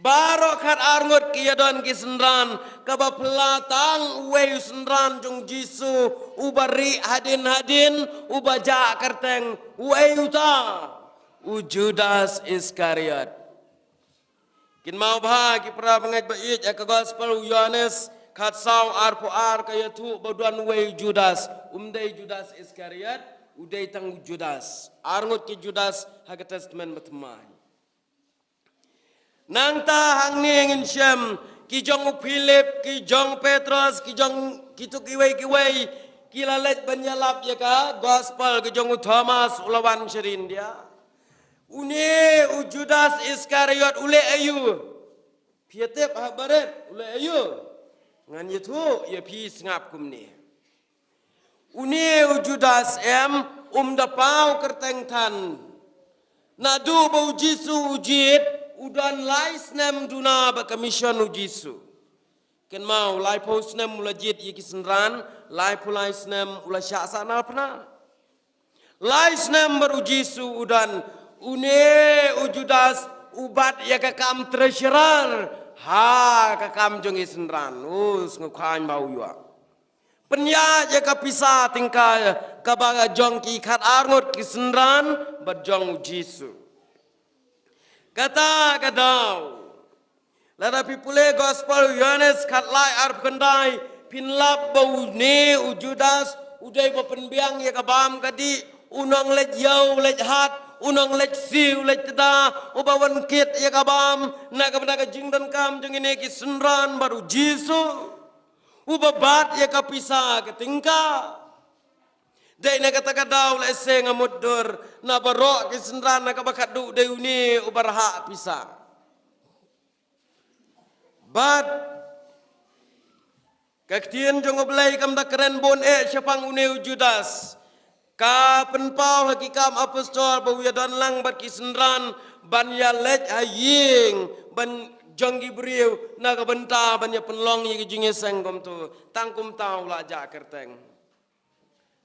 baroh khatar ngut ki ïadon ki synran, kaba phylla tang uwei u synran jong u Jisu, uba rieh hadien hadien, uba jah kyrteng, uei uta? U Judas Iskariot. Kynmaw bha ki para bangeit ba ïeit, ha ka gospel u Ïohannes khatsaw arphew ar ka ïathuh ba u don uwei u Judas, um dei Judas Iskariot, u dei tang u Judas. Ar ngut ki Judas ha ka Testament Bathymmai. Nangta hangne ngin shem ki jong u Philip, ki jong u Petros, ki jong kito kiwei kiwei, ki la leit ban ïalap ïa ka gospel, ki jong u Thomas u la wan sha ri India. Une u Judas Iskariot u leh aïu? Phi ïa tip ha barit u leh aïu? Ngan ïathuh ïa phi sngap kumne. Une u Judas em, um da paw kyrteng than. Naduh ba u Jisu u jied, u don lai snem duna bad ka mission u Jisu. Kynmaw, laiphew snem u la jied ïa ki synran, laiphew lai snem u la shah sahnarphna. Lai snem bad u Jisu u don, une u Judas u bat ïa ka kam treasurer ha ka kam jong ki synran. U sngewkhlaiñ ba u ïoh pynïaid ïa ka pisa tyngka kaba jong ki khatar ngut ki synran bad jong u Jisu. Kata ka daw, lada phi pule gospel u Ïohannes khatlai arphew khyndai, phin lap ba une u Judas u dei ba pynbiang ïa ka bam ka dih, u nongleit ïew leit hat, u nongleit siew leit tda, uba wan kit ïa ka bam na ka bynta ka jingdonkam jong kine ki synran bad u Jisu, uba bat ïa ka pisa ka tyngka. Dei na kata ka daw lehse nga mutdur, na baroh ki synran na kaba khatduh dei une uba rhah pisa. Bad ka ktien jong U Blei kam da kren bun eh shaphang une u Judas. Ka pynpaw ha ki Kam Apostol ba u ïadon lang bad ki synran ban ïaleit ha ïing ban jong ki briew na ka bynta ban ïa pynlong ïa ki jingïaseng kumto. Tang kumta u la jah kyrteng.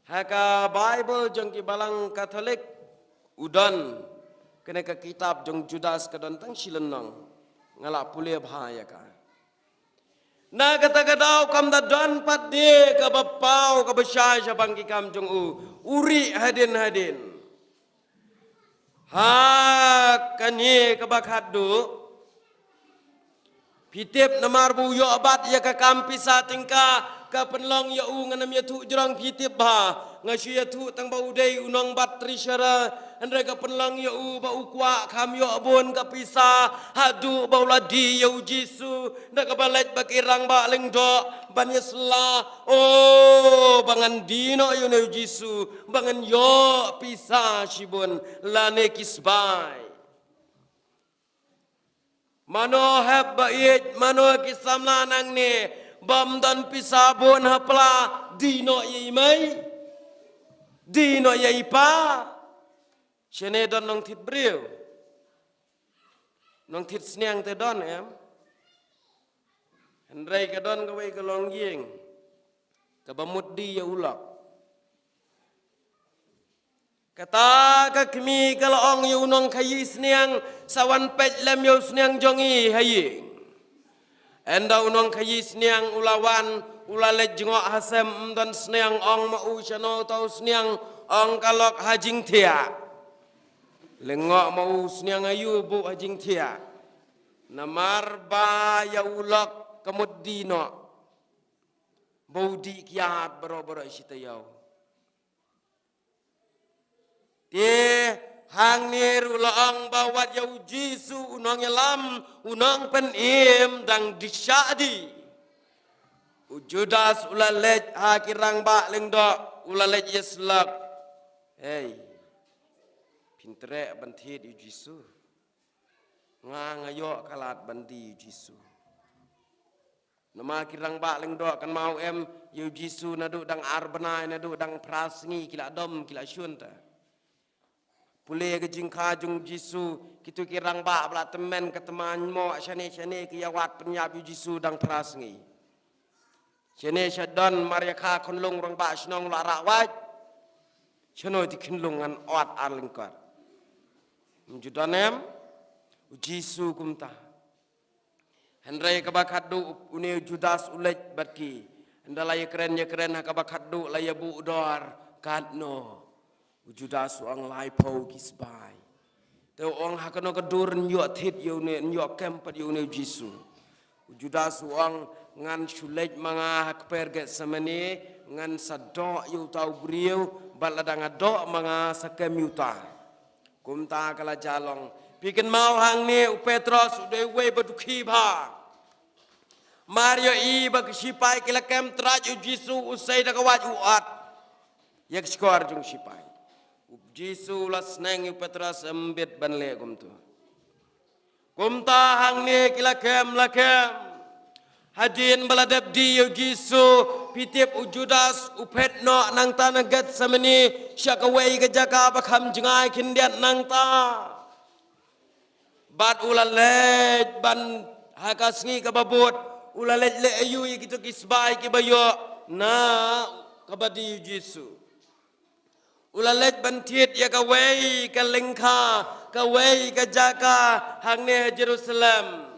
Ha ka Baibl jong ki balang Katholik u don, kane ka kitab jong Judas ka don tang shi lynnong. Nga la pule bha ïa ka. Na kata ka daw kam da don pat de kaba paw kaba shai shaphang ki kam jong u. U rieh hadien hadien. Ha kane kaba khatduh, phi tip namar ba u ïoh bat ïa ka kam pisa tyngka, ka pynlong ïa u, ngan ym ïathuh jrong, phi tip bha. Nga shu ïathuh tang ba u dei u nongbat treasurer, hynrei ka pynlong ïa u ba u kwah kham ïoh bun ka pisa, haduh ba u la die ïa u Jisu, da kaba leit bad ki rangbah lyngdoh, ban ïasylla, oh, ba ngan die noh ïa une u Jisu, ba ngan ïoh pisa shibun, lane ki sbai. Mano hep ba ïeit, mano ki samla nangne, bym don pisa bun ha pla, die noh ïa i mei. Die noh ïa i pa. Shane don nongthied briew. Nongthied sniang te don em. Hynrei ka don kawei ka longïing. Kaba mut die ïa u lok. Kata ka kmie ka la ong ïa u nongkhaïi sniang, sa wan peit lem ïa u sniang jong ngi ha ïing. Ynda u nongkhaïi sniang u la wan, u la leit jngoh ha sem, ym don sniang, ong ma u shano uta u sniang, ong ka lok ha jingthiah. Lyngngoh ma u sniang aïu buh ha jingthiah. Namar ba ïa u lok ka mut die noh. Ba u dih kiad baroh baroh shi taïew. Te hangne ruh la ong ba wat ïa u Jisu u nongïalam, u nongpynim dang die shah die. U Judas u la leit ha ki rangbah lyngdoh, u la leit ïasyllok. Hei. Phin treh ban thied ïa u Jisu. Nga nga ïoh ka lad ban die ïa u Jisu. Namar ki rangbah lyngdoh kynmaw em, ïa u Jisu naduh dang ar bnai, naduh dang phra sngi ki la dom, ki la shun ta. Pule ka jingkha jong u Jisu, kito ki rangbah ba la tymmen ka tymmen mo, shane shane ki ïa wad pynïap ïa u Jisu dang phra sngi. Shane sha don mar ïa kha khunlung rangbah shnong la rah wad. Shano te khunlung ngan wad ar lyngkot. Ym ju don em, u Jisu kumta. Hynrei kaba khatduh une u Judas u leit bad ki. Ynda la ïakren ïakren ha kaba khatduh la ïabuh dor katno. U Judas u ong laiphew ki sbai. Te u ong ha kano ka dur yn ïoh thied ïa une, yn ïoh kem pat ïa une u Jisu. U Judas u ong ngan shu leit ma nga ha kper Getsemane, ngan sa doh ïa uta u briew, bad lada nga doh ma nga sa kem ïa uta. Kumta ka la jia long. Phi kynmaw hangne u Petros u dei uwei ba dukhi bha. Mar ïohi ba ki shipai ki la kem trai ïa u Jisu u sei da ka wait u at. Ïa ka shkor jong u shipai. U Jisu u la sneng ïa u Petros ym bit ban leh kumto. Kumta hangne ki la kem la kem. Hadien ba la dep die ïa u Jisu, phi tip u Judas u phet noh nangta na Getsemane, sha kawei ka jaka ba kham jngai khyndiat nangta. Bad u la leit ban ha ka sngi kaba bud, u la leit leh aïu ïa kito ki sbai kiba ïoh na kaba die ïa u Jisu. U la leit ban thied ïa kawei ka lyngkha, kawei ka jaka hangne ha Jerusalem.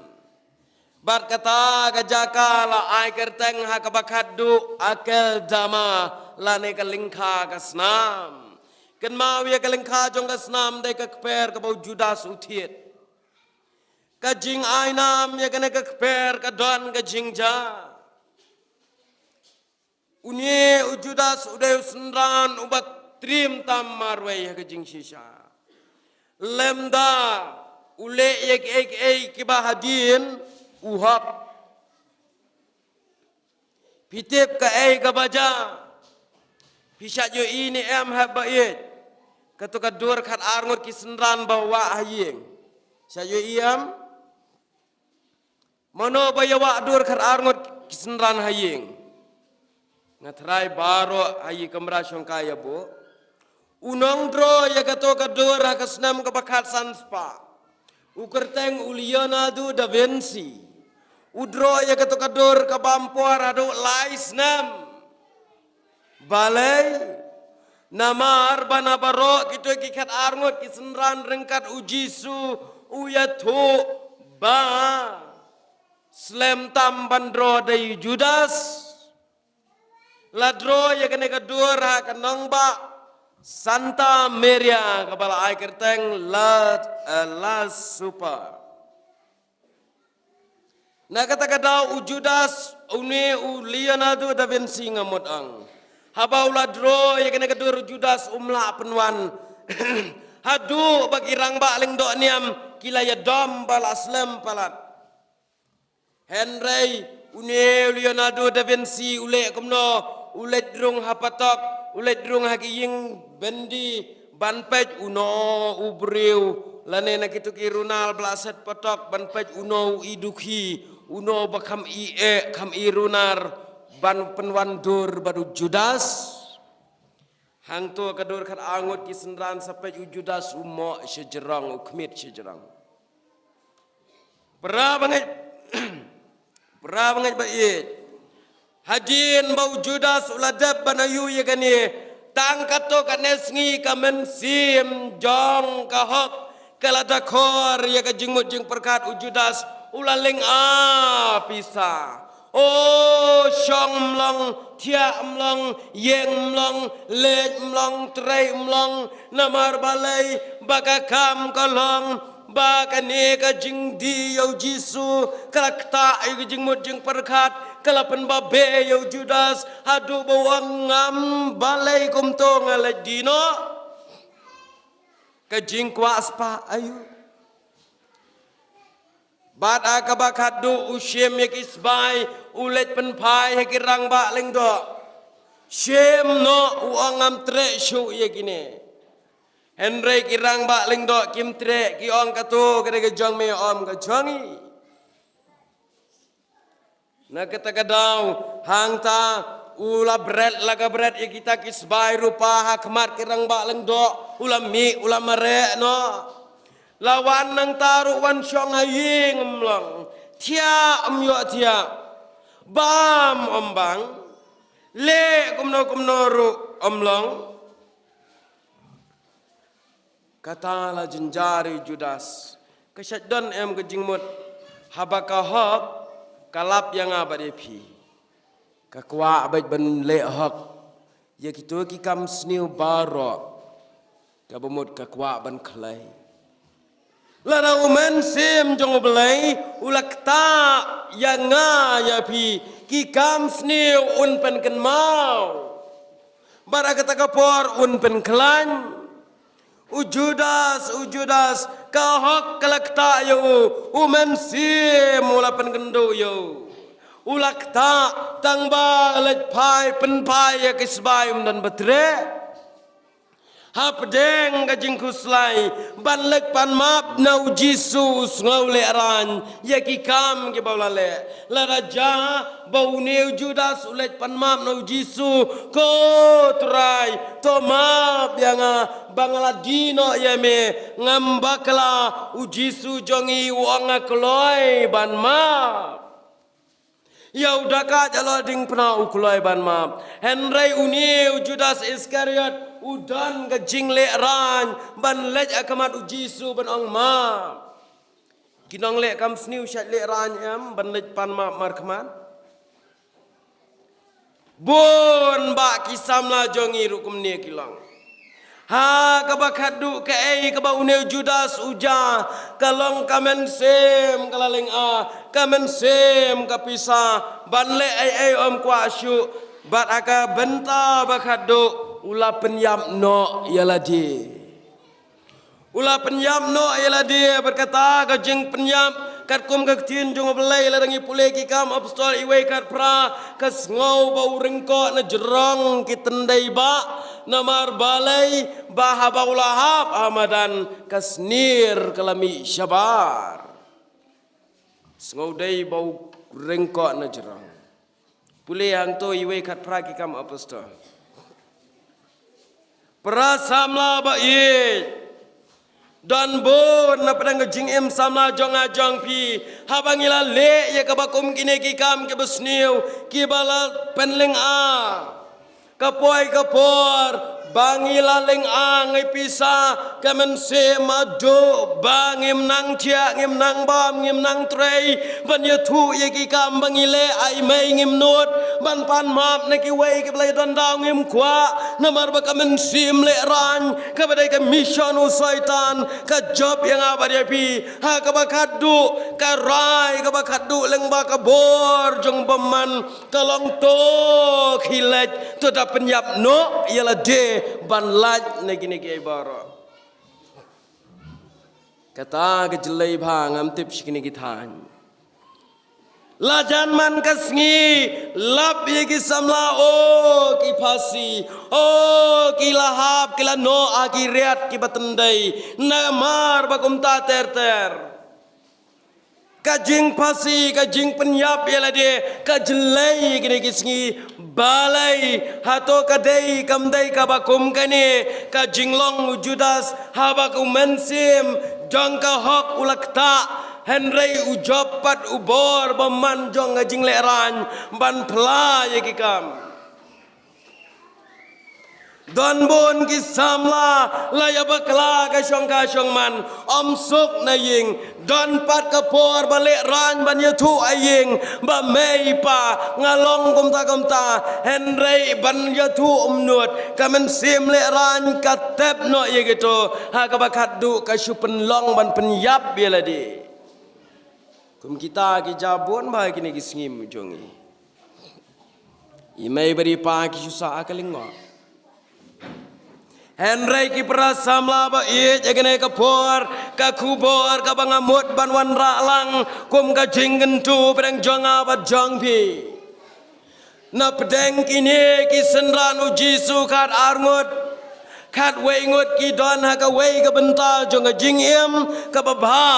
Bad kata ka jaka la ai kyrteng ha kaba khatduh Akeldama lane ka lyngkha ka snam. Kynmaw ïa ka lyngkha jong ka snam dei ka kper kaba u Judas u thied. Ka jingainam ïa kane ka kper ka don ka jingjia. Une u Judas u dei u synran uba triem tam marwei ha ka jingshisha. Lymda u leh ïa kiei kiei kiba hadien u hok. Phi tip kaei kaba jia. Phi shait ïohi ne em haba ïeit. Kato ka dur khatar ngut ki synran ba wah ha ïing. Shait ïohi em. Mano ba ïa wah dur khatar ngut ki synran ha ïing. Nga tharai baroh ha i kamra shongkai ïa bo. U nongdro ïa kato ka dur ha ka snem kaba khatsan spah. U kyrteng u Leonardo da Vinci. U dro ïa kato ka dur kaba ym por haduh lai snem. Balei? Namar ba na baroh kito ki khatar ngut ki synran ryngkat u Jisu u ïathuh ba slem tam ban dro da u Judas. La dro ïa kane ka dur ha ka nongbah Santa Maria kaba la ai kyrteng la, eh, la Super. Na kata ka daw u Judas, une u Leonardo da Vinci nga mut ong. Haba u la draw ïa kane ka dur, u Judas um lah pynwan. Haduh ba ki rangbah lyngdoh niam ki la ïadom ba la slem palat. Hynrei une u Leonardo da Vinci u leh kumno? U leit rung ha patok, u leit rung ha ki ïing byndi ban peit uno u briew lane na kito ki runar ba la set patok ban peit uno u i dukhi, uno ba kham i eh, kham i runar, ban pynwan dur bad u Judas. Hangto ka dur khatar ngut ki synran sa peit u Judas u moh shajrong, u khmih shajrong. Para bangeit, para bangeit ba ïeit. Hadien ba u Judas u la dep ban ïoh ïa kane, tang katto katne sngi ka mynsiem jong ka hok ka la dakor ïa ka jingmut jingpyrkhat. U Judas u la lynga pisa. O, shong mlong, thiah mlong, ïeng mlong, leit mlong, trei mlong, namar balei? Ba ka kam ka long ba kane ka jingdie ïa u Jisu ka la ktah ïa ka jingmut jingpyrkhat, ka la pynbabe ïa u Judas haduh ba u ong, ngam balei kumto, nga leit die noh. Ka jingkwah spah aïu? Bad ha kaba khatduh u shim ïa ki sbai, u leit pynphai ha ki rangbah lyngdoh. Shim noh, u ong, ngam treh shuh ïa kine. Hynrei ki rangbah lyngdoh kim treh, ki ong, kato ka dei ka jong me, ym ka jong ngi. Na kata ka daw hangta u la bret la ka bret ïa kita ki sbai rupa ha khmat ki rangbah lyngdoh, u la mih, u la mareh noh. La wan nangta ruh, wan shong ha ïing ym long, thiah ym ïoh thiah, bam ym bang, leh kumno kumno ruh ym long. Kata la jynjar ïa u Judas. Ka shait don em ka jingmut, haba ka hok ka lap ïa nga bad ïa phi. Ka kwah beit ban leh hok ïa kito ki kam sniew baroh. Kaba mut ka kwah ban khlei. Lada u Mynsiem jong U Blei u la ktah ïa nga ïa phi, ki kam sniew un pynkynmaw. Bad ha kata ka por un pynkhlaiñ. U Judas, u Judas, ka hok ka la ktah ïa u, u Mynsiem u la pynkynduh ïa u. U la ktah tang ba leit phai, pynphai ïa ki sbai, um don ba treh. Hapdeng ka jingkhuslai ban leit pan map na u Jisu, u sngew lehraiñ ïa ki kam kiba u la leh. Lada jia ba une u Judas u leit pan map na u Jisu, ko Trai, to map ïa nga ba nga la die noh ïa me, ngam bakla. U Jisu jong ngi u ong, nga kloi ban map. Ïa u dakaid halor diengphna u kloi ban map. Hynrei une u Judas Iskariot u don ka jinglehraiñ ban leit ha khmat u Jisu ban ong, map. Ki nongleh kam sniew shait lehraiñ em ban leit pan map markhmat? Bun bah ki samla jong ngi ruh kumne ki long. Ha kaba khatduh, kaei kaba une u Judas u jia, ka long ka mynsiem ka la lynga, ka mynsiem ka pisa, ban leh ei ei ym kwah shuh. Bad ha ka bynta ba khatduh u la pynïap noh ïa lade. U la pynïap noh ïa lade. Bad kata ka jingpynïap, katkum ka ktien jong U Blei, lada ngi pule Ki Kam Apostol iwei khatphra, ka sngew ba u ryngkoh na jrong ki tyndei bah. Namar balei? Ba haba u la hap ha madan, ka snier ka la mih shabar. Sngew dei ba u ryngkoh na jrong. Pule hangto iwei khatphra Ki Kam Apostol. Para samla ba ïeit, don bun na pdeng ka jingim samla jong nga jong phi, haba ngi la leh ïa kaba kum kine ki kam kiba sniew, kiba la pynlynga. Ka poi ka por ba ngi la lynga ngi pisa, ka mynsiem haduh ba ngim nang thiah, ngim nang bam, ngim nang trei ban ïathuh ïa ki kam ba ngi leh. Ai mei, ngim nud ban pan map na kiwei kiba la ïadon daw, ngim kwah, namar ba ka mynsiem lehraiñ, kaba dei ka mission u Soitan, ka jop ïa nga bad ïa phi. Ha kaba khatduh, ka rai kaba khatduh lyngba ka bor jong u bymman ka long, to khie leit, to dap pynïap noh ïa lade ban lait na kine kiei baroh. Kata ka jyllei bha ngam tip sha kine ki thaiñ. La jan man ka sngi, lap ïa ki samla, o ki phasi, o ki la hap, ki la noh ha ki riat kiba tyndei, namar ba kumta ter ter. Ka jingphasi, ka jingpynïap ïa lade, ka jyllei kine ki sngi. Balei, hato ka dei kam dei kaba kum kane ka jinglong u Judas, haba ka mynsiem jong ka hok u la ktah, hynrei u jop pat u bor bymman jong ka jinglehrain ban phla ïa ki kam. Don bun ki samla la ïa bakla ka shong ka shong man, ym suk na ïing. Don pat ka por ba lehrain ban ïathuh ha ïing ba mei pa nga long kumta kumta, hynrei ban ïathuh ym nud, ka mynsiem lehrain ka tep noh ïa kito, ha kaba khatduh ka shu pynlong ban pynïap ïa lade. Kum kita ki jabun ba kine ki sngi jong ngi. I mei bad i pa ki shu sah ha ka lyngngoh. Hynrei ki para samla ba ïeit, ha kane ka por ka khubor kaba nga mut ban wanrah lang kum ka jingkyntu pdeng jong nga bad jong phi. Na pdeng kine ki synran u Jisu khat ar ngut, khat wei ngut ki don ha kawei ka bynta jong ka jingim kaba bha,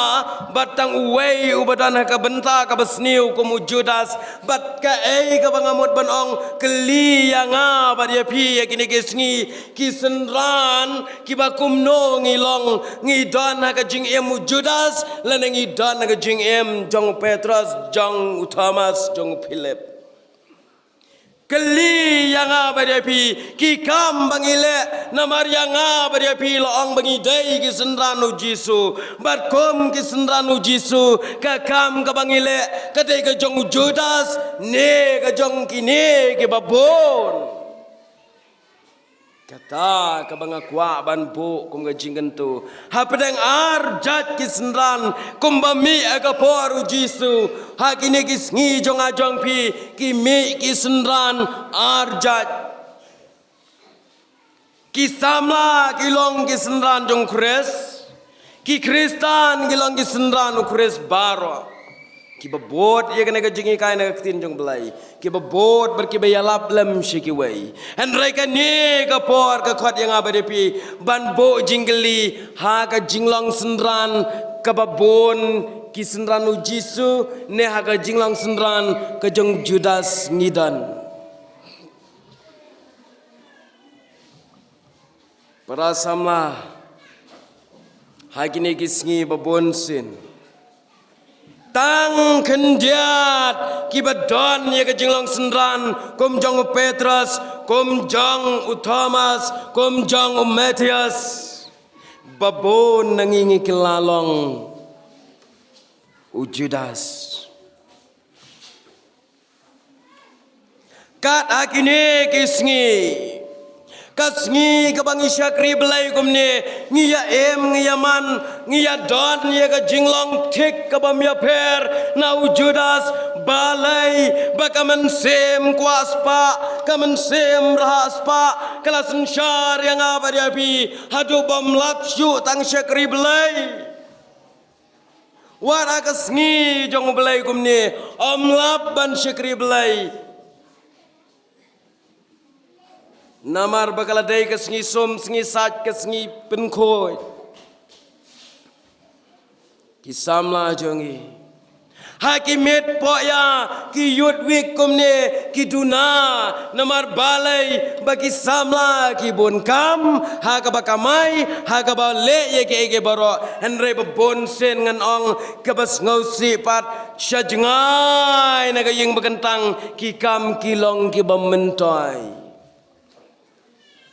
bad tang uwei uba don ha ka bynta kaba sniew kum u Judas. Bad kaei kaba nga mut ban ong, kylli ïa nga bad ïa phi ïa kine ki sngi, ki synran kiba kumno ngi long, ngi don ha ka jingim u Judas lane ngi don ha ka jingim jong u Petros, jong u Thomas, jong u Philip. Kylli ïa nga bad ïa phi, ki kam ba ngi leh, namar ïa nga bad ïa phi la ong ba ngi dei ki synran u Jisu. Bad kum ki synran u Jisu, ka kam kaba ngi leh ka dei ka jong u Judas ne ka jong kine kiba bun? Kata kaba nga kwah ban buh kum ka jingkyntu. Hapdeng ar jait ki synran kumba mih ha ka por u Jisu, ha kine ki sngi jong nga jong phi ki mih ki synran ar jait. Ki samla ki long ki synran jong u Khrist. Ki Khristan ki long ki synran u Khrist baroh. Kiba bud ïa kane ka jinghikai na ka ktien jong u Blei, kiba bud bad kiba ïalap lem sha kiwei. Hynrei kane ka por ka khot ïa nga bad ïa phi ban buh jingkylli ha ka jinglong synran kaba bun ki synran u Jisu, ne ha ka jinglong synran ka jong u Judas ngi don. Para samla, ha kine ki sngi ba bun sien, tang khyndiat kiba don ïa ka jinglong synran, kum jong u Petros, kum jong u Thomas, kum jong u Matthias. Ba bun na ngi ngi kylla long u Judas. Kat ha kine ki sngi, ka sngi kaba ngi shakri Blei kumne, ngi ïa im, ngi ïa man, ngi ïa don ïa ka jinglong thik kaba ym ïapher na u Judas. Balei? Ba ka mynsiem kwah spah, ka mynsiem rhah spah ka la synshar ïa nga bad ïa phi haduh bym lap shuh tang shakri Blei. Wat ha ka sngi jong u Blei kumne, ym lap ban shakri Blei. Namar ba ka la dei ka sngi sum, sngi sait, ka sngi pynkhuid. Ki samla jong ngi, ha ki miet pohïa, ki Youth Week kumne, ki duna. Namar balei? Ba ki samla ki bun kam ha kaba kamai, ha kaba leh ïa kiei kiei baroh. Hynrei ba bun sien ngan ong kaba sngewsih pat, sha jngai na ka ïing ba kyntang ki kam ki long kiba myntoi.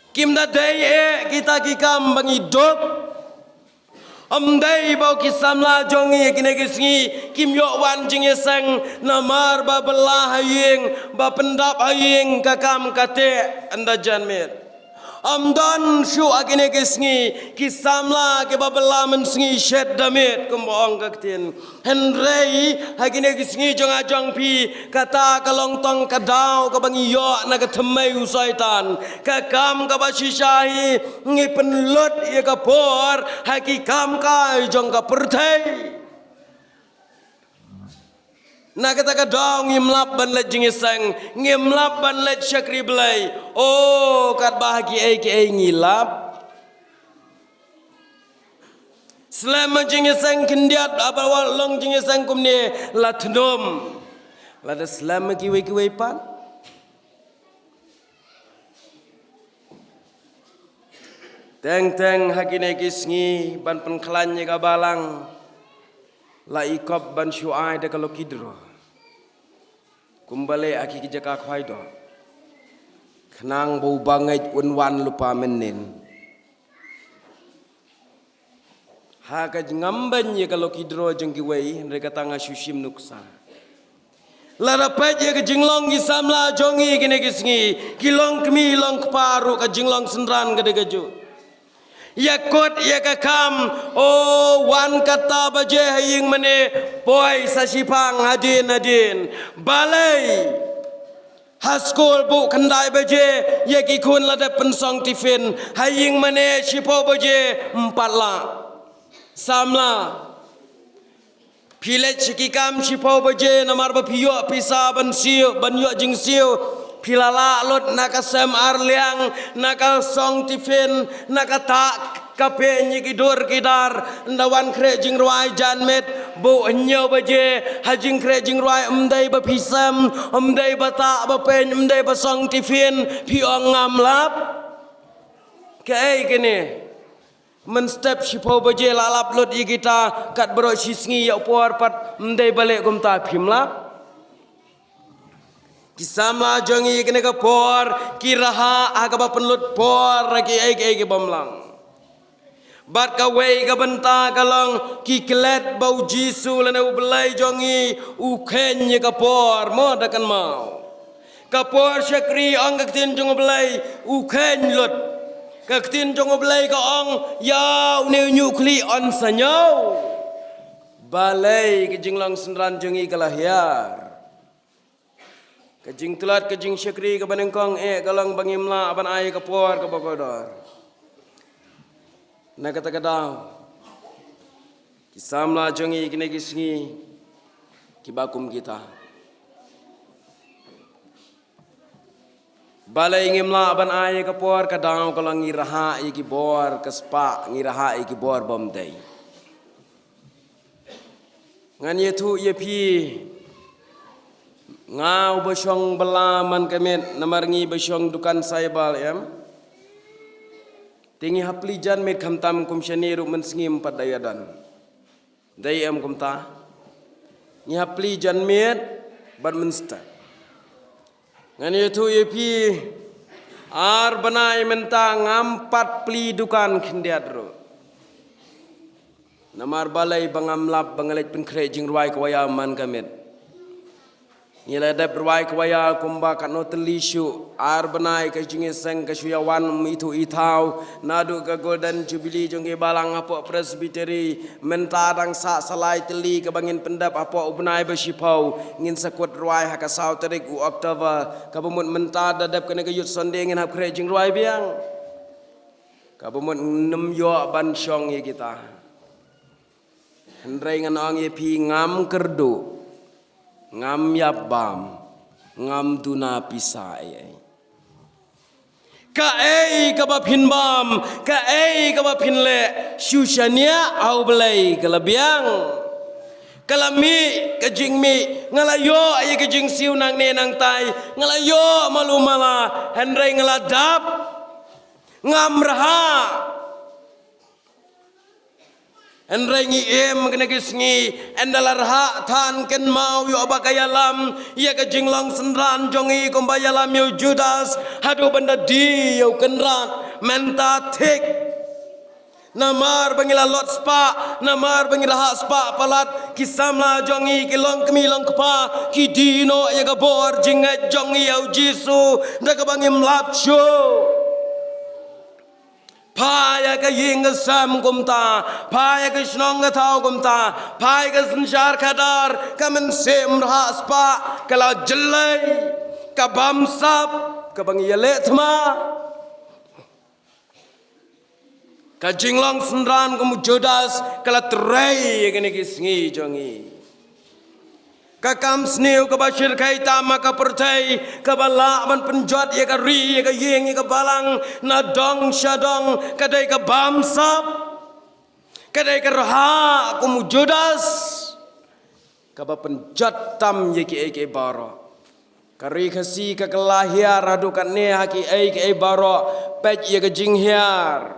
Kim da dei eh kita ki kam ba ngi duk. Ym dei ba ki samla jong ngi kine ki sngi kim ïoh wan jingïaseng, namar ba bylla ha ïing, ba pyndap ha ïing, ka kam ka teh, ynda jan miet. Ym don shuh ha kine ki sngi ki samla kiba bylla mynsngi shet da miet kumba ong ka ktien. Hynrei ha kine ki sngi jong nga jong phi, kata ka long tang ka daw kaba ngi ïoh na ka thymmei u Soitan. Ka kam kaba shisha hi, ngi pynlut ïa ka por ha ki kam kai jong ka pyrthei. Na kata ka daw ngim lap ban leit jingïaseng, ngim lap ban leit shakri Blei. O, katba ha kiei kiei ngi lap. Slem ma jingïaseng khyndiat, haba wan long jingïaseng kumne la thnum. Lada slem ma kiwei kiwei pat. Teng teng ha kine ki sngi ban pynkhlaiñ ïa ka balang, la i kop ban shu ai da ka lucky draw. Kumba leh ha ki jaka khwai doh. Khnang ba u bangeit un wan lypa mynnin. Ha ka jingam ban ïa ka lucky draw jong kiwei, hynrei kata nga shu shim nuksa. Lada peit ïa ka jinglong ki samla jong ngi kine ki sngi, ki long kmie long kpa ruh ka jinglong synran ka dei kajuh. Ïa kut ïa ka kam, o, wan kata baje ha ïing mane, poi sa shiphang hadien hadien. Balei? Ha skul buh khyndai baje, ïa ki khun la dep pynsong tiffin. Ha ïing mane shiphew baje, ym pat lah. Samla. Phi leit sha ki kam shiphew baje, namar ba phi ïoh pisa ban siew, ban ïoh jingsiew. Phi la lah lut na ka sem ar liang, na ka song tiffin, na ka tah ka peiñ ïa ki dur ki dar, ynda wan khreh jingrwai janmiet, buh hynñiew baje, ha jingkhreh jingrwai ym dei ba phi sem, ym dei ba tah ba peiñ, ym dei ba song tiffin, phi ong ngam lap. Kaei kane? Mynstep shiphew baje la lap lut ïa kita, kat baroh shi sngi ïa u por pat ym dei ba leh kumta, phim lap. Ki samla jong ngi kane ka por, ki rhah ha kaba pynlut por, ha kiei kiei ki bym lah. Bad kawei ka bynta ka long, ki klet ba u Jisu lane u Blei jong ngi, u kheiñ ïa ka por, mo da kynmaw. Ka por shakri ong ka ktien jong u Blei, u kheiñ lut. Ka ktien jong u Blei ka ong, ïa une u ñiuh khlieh yn sa ñiew. Balei ka jinglong synran jong ngi ka la hiar. Ka jingtlot, ka jingshakri, kaba nyngkong eh ka long ba ngim lah ban ai ka por kaba kordor. Na kata ka daw, ki samla jong ngi kine ki sngi, kiba kum kita. Balei ngim lah ban ai ka por, ka daw ka long ngi rhah ïa ki bor ka spah, ngi rhah ïa ki bor bym dei. Ngan ïathuh ïa phi, nga uba shong bylla man ka miet, namar ngi ba shong dukan cyber em. Te ngi hap plie janmiet khamtam kum shane ruh mynsngi ym pat da ïadon. Dei em kumta? Ngi hap plie janmiet bad mynstep. Ngan ïathuh ïa phi, ar bnai mynta ngam pat plie dukan khyndiat ruh. Namar balei? Ba ngam lap ba nga leit pynkhreh jingrwai ka waya man ka miet. Ngi la dep rwai ka waya kumba katno tylli shuh, ar bnai ka jingïaseng ka shu ïawan, ym ithuh ithaw. Naduh ka Golden Jubilee jong ki balang hapoh Presbytery, mynta dang sah sa lai tylli kaba ngin pyndep hapoh u bnai ba shiphew, ngin sa kut rwai ha ka saw tarik u October, kaba mut mynta da dep kane ka Youth Sunday ngin hap khreh jingrwai biang. Kaba mut ngim ïoh ban shong ïa kita. Hynrei ngan ong ïa phi, ngam kyrduh, ngam ïap bam, ngam duna pisa ei ei. Kaei kaba phin bam, kaei kaba phin leh, shu shaniah ha u Blei ka la biang. Ka la mih ka jingmih, nga la ïoh ïa ka jingsiew nangne nangtai, nga la ïoh malu mala, hynrei nga la dap. Ngam rhah. Hynrei ngi im kine ki sngi, ynda la rhah than kynmaw ïoh ba ka ïalam ïa ka jinglong synran jong ngi kumba ïalam ïa u Judas, haduh ban da die ïa u Kynrad, mynta thik. Namar ba ngi la lot spah, namar ba ngi rhah spah palat, ki samla jong ngi, ki longkmie longkpa, ki die noh ïa ka bor jingngeit jong ngi ïa u Jisu, da kaba ngim lap shuh. Phai ha ka ïing ka sem kumta, phai ha ka shnong ka thaw kumta, phai ha ka synshar khadar, ka mynsiem rhah spah ka la jyllei, ka bamsap kaba ngi ïaleh thma. Ka jinglong synran kum u Judas ka la trei ïa kine ki sngi jong ngi. Ka kam sniew kaba shyrkhei tam ha ka pyrthei, kaba lah ban pynjot ïa ka ri, ïa ka ïing, ïa ka balang, na dong sha dong, ka dei ka bamsap, ka dei ka rhah kum u Judas, kaba pynjot tam ïa kiei kiei baroh. Ka ri Khasi ka kylla hiar haduh katne ha kiei kiei baroh, peit ïa ka jinghiar.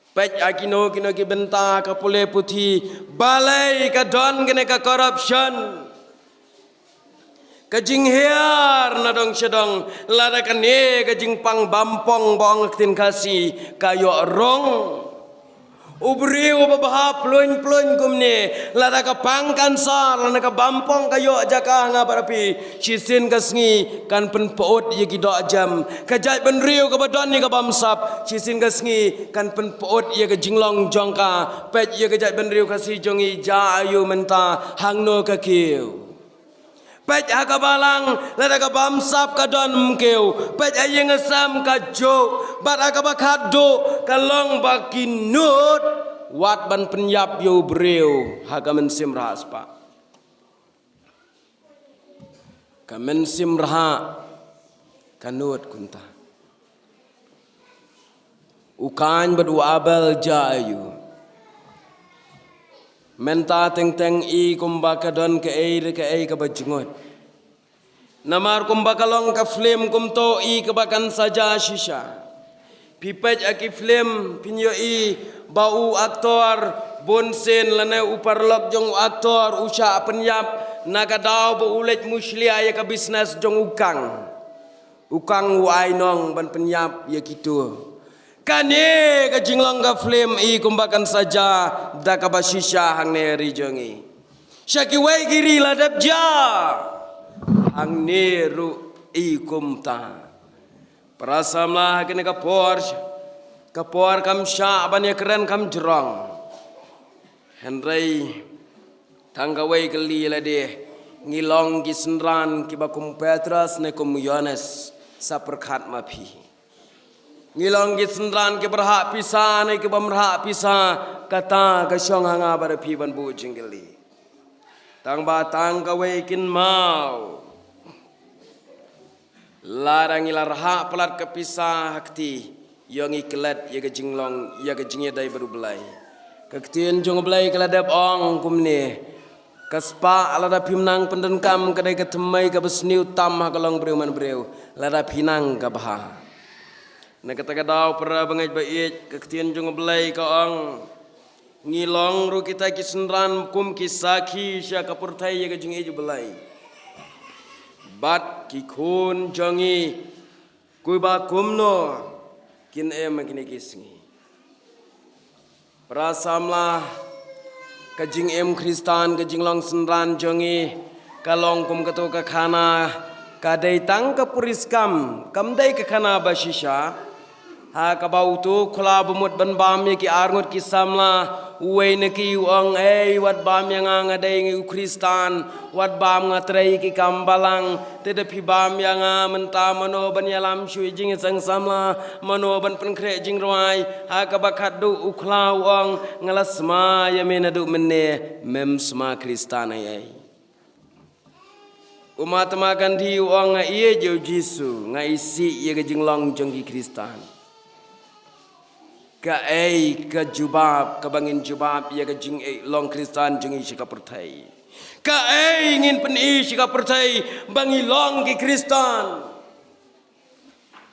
Peit ha kino kino ki bynta ka pule puthi, balei ka don kane ka corruption. Ka jinghiar na dong sha dong, lada kane ka jingpang bampong ba ong ka ktien Khasi, ka ïoh rung. U briew uba bha plung plung kumne, lada ka pang cancer, lada ka bampong ka ïoh jaka ha nga bad ha phi, shisien ka sngi kan pynpyut ïa ki dohjem. Ka jaitbynriew kaba don ïa ka bamsap, shisien ka sngi kan pynpyut ïa ka jinglong jong ka. Peit ïa ka jaitbynriew Khasi jong ngi, ja aïu mynta, hangno ka kiew. Peit ha ka balang, lada ka bamsap ka don, ym kiew. Peit ha ïing ha sem ka juh, bad ha kaba khatduh ka long ba ki nud wat ban pynïap ïa u briew ha ka mynsiem rhah spah. Ka mynsiem rhah ka nud kumta. U Kain bad u Abel, ja aïu. Mynta teng teng i kumba ka don kaei re kaei kaba jngut. Namar kumba ka long ka film kumto, i kaba kan sa ja shisha. Phi peit ha ki film phin ïohi ba u actor bun sien lane u paralok jong u actor u shah pynïap na ka daw ba u leit mushlia ïa ka business jong u kang. U kang u ai nong ban pynïap ïa kito. Kane ka jinglong ka film i kumba kan sa ja da kaba shisha hangne ri jong ngi. Sha kiwei ki ri la dep ja. Hangne ruh i kumta. Para samla, ha kane ka por, ka por kam shah ban ïakren kam jrong. Hynrei tang kawei kali lade, ngi long ki synran kiba kum Petros ne kum Ïoannis, sa pyrkhat ma phi. Ngi long ki synran kiba rhah pisa ne kiba ym rhah pisa, kata ka shong ha nga bad ha phi ban buh jingkylli. Tang ba tang kawei kin maw. Lada ngi la rhah palat ka pisa ha kti, ïoh ngi klet ïa ka jinglong, ïa ka jingïadei bad U Blei. Ka ktien jong U Blei ka la dep ong kumne. Ka spah lada phim nang pyndonkam ka dei ka thymmei kaba sniew tam ha ka long briew man briew. Lada phi nang ka bha. Na kata ka daw para bangeit ba ïeit, ka ktien jong U Blei ka ong. Ngi long ruh kita ki synran kum ki sakhi sha ka pyrthei ïa ka jingïeit U Blei. Bad ki khun jong ngi, kumba kumno kin im ha kine ki sngi. Para samla, ka jingim Khristan, ka jinglong synran jong ngi, ka long kum kato ka khana, ka dei tang ka puriskam, kam dei ka khana ba shisha. Ha kaba uto u khla ba mut ban bam ïa ki arngut ki samla, uwei na ki u ong, ei, wat bam ïa nga, nga dei ngi u Khristan, wat bam, nga trei ki kam balang, te da phi bam ïa nga mynta, mano ban ïalam shuh ïa jingïaseng samla, mano ban pynkhreh jingrwai. Ha kaba khatduh u khla u ong, nga la sma ïa me naduh mynne, mem sma Khristan ei ei. U Mahatma Gandhi u ong, nga ïeit ïa u Jisu, nga isih ïa ka jinglong jong ki Khristan. Kaei ka jubab kaba ngin jubab ïa ka jinglong Khristan jong ngi sha ka pyrthei? Kaei ngin pyni sha ka pyrthei ba ngi long ki Khristan?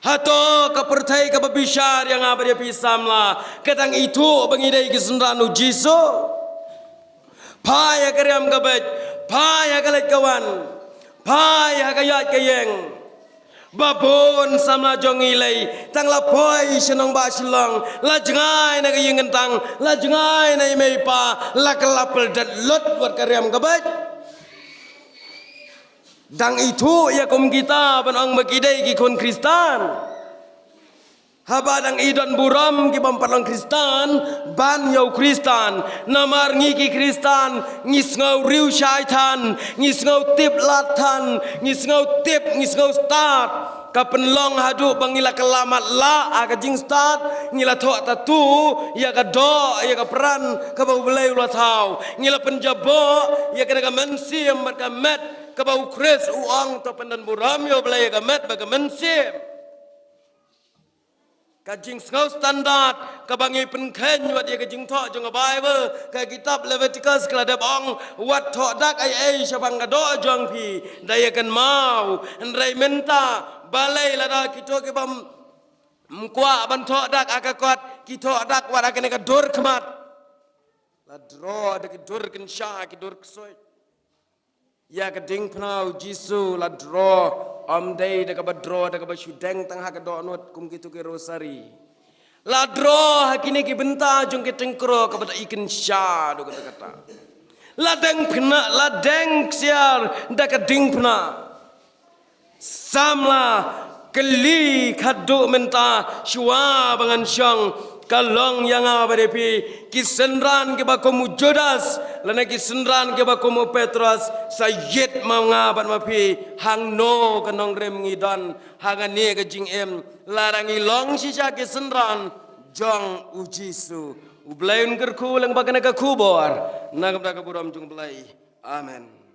Hato ka pyrthei kaba bishar ïa nga bad ïa phi samla ka dang ithuh ba ngi dei ki synran u Jisu? Phai ha ka riam ka beit, phai ha ka leit ka wan, phai ha ka ïaid ka ïeng. Ba bun samla jong ngi lei tang la poi sha nongbah Shillong, la jngai na ka ïing kyntang, la jngai na i mei i pa, la kylla pyrdet lut wat ka riam ka beit. Dang ithuh ïa kum kita ban ong ba ki dei ki khun Khristan? Haba dang i don burom ki bym pat long Khristan ban ïa u Khristan. Namar ngi ki Khristan ngi sngew riewshai than, ngi sngew tip lad than, ngi sngew tip, ngi sngew stad. Ka pynlong haduh ba ngi la kylla matlah ha ka jingstad, ngi la thoh tatu ïa ka doh, ïa ka pran kaba U Blei u la thaw. Ngi la pynjaboh ïa kane ka mynsiem bad ka met kaba U Khrist u ong, to pyndon burom ïa U Blei ïa ka met bad ka mynsiem. Ka jingsngew standard kaba ngi pynkheiñ wat ïa ka jingthoh jong ka Baibl, ka kitab Leviticus ka la dep ong, wat thoh dak ei ei shaphang ka doh jong phi da ïa kynmaw. Hynrei mynta balei lada kito ki bym kwah ban thoh dak ha ka kot, ki thoh dak wat ha kane ka dur khmat. La draw da ki dur kynsha, ki dur ksuid. Ïa ka diengphna U Jisu la draw, ym dei da kaba draw da kaba shu deng tang ha ka dohnud kum kito ki rosary. La draw ha kine ki bynta jong ki tyngkro kaba da i kynsha, da kata kata. La deng phna, la deng ksiar da ka diengphna. Samla kylli khadduh mynta shuwa ba ngan shong, ka long ïa nga bad ïa phi, ki synran kiba kum u Judas lane ki synran kiba kum u Petros, sa ïit ma nga bad ma phi, hangno ka nongrim ngi don ha kane ka jingim. Lada ngi long shisha ki synran jong U Jisu. U Blei un kyrkhu lyngba kane ka khubor, na ka bynta ka burom jong U Blei. Amen.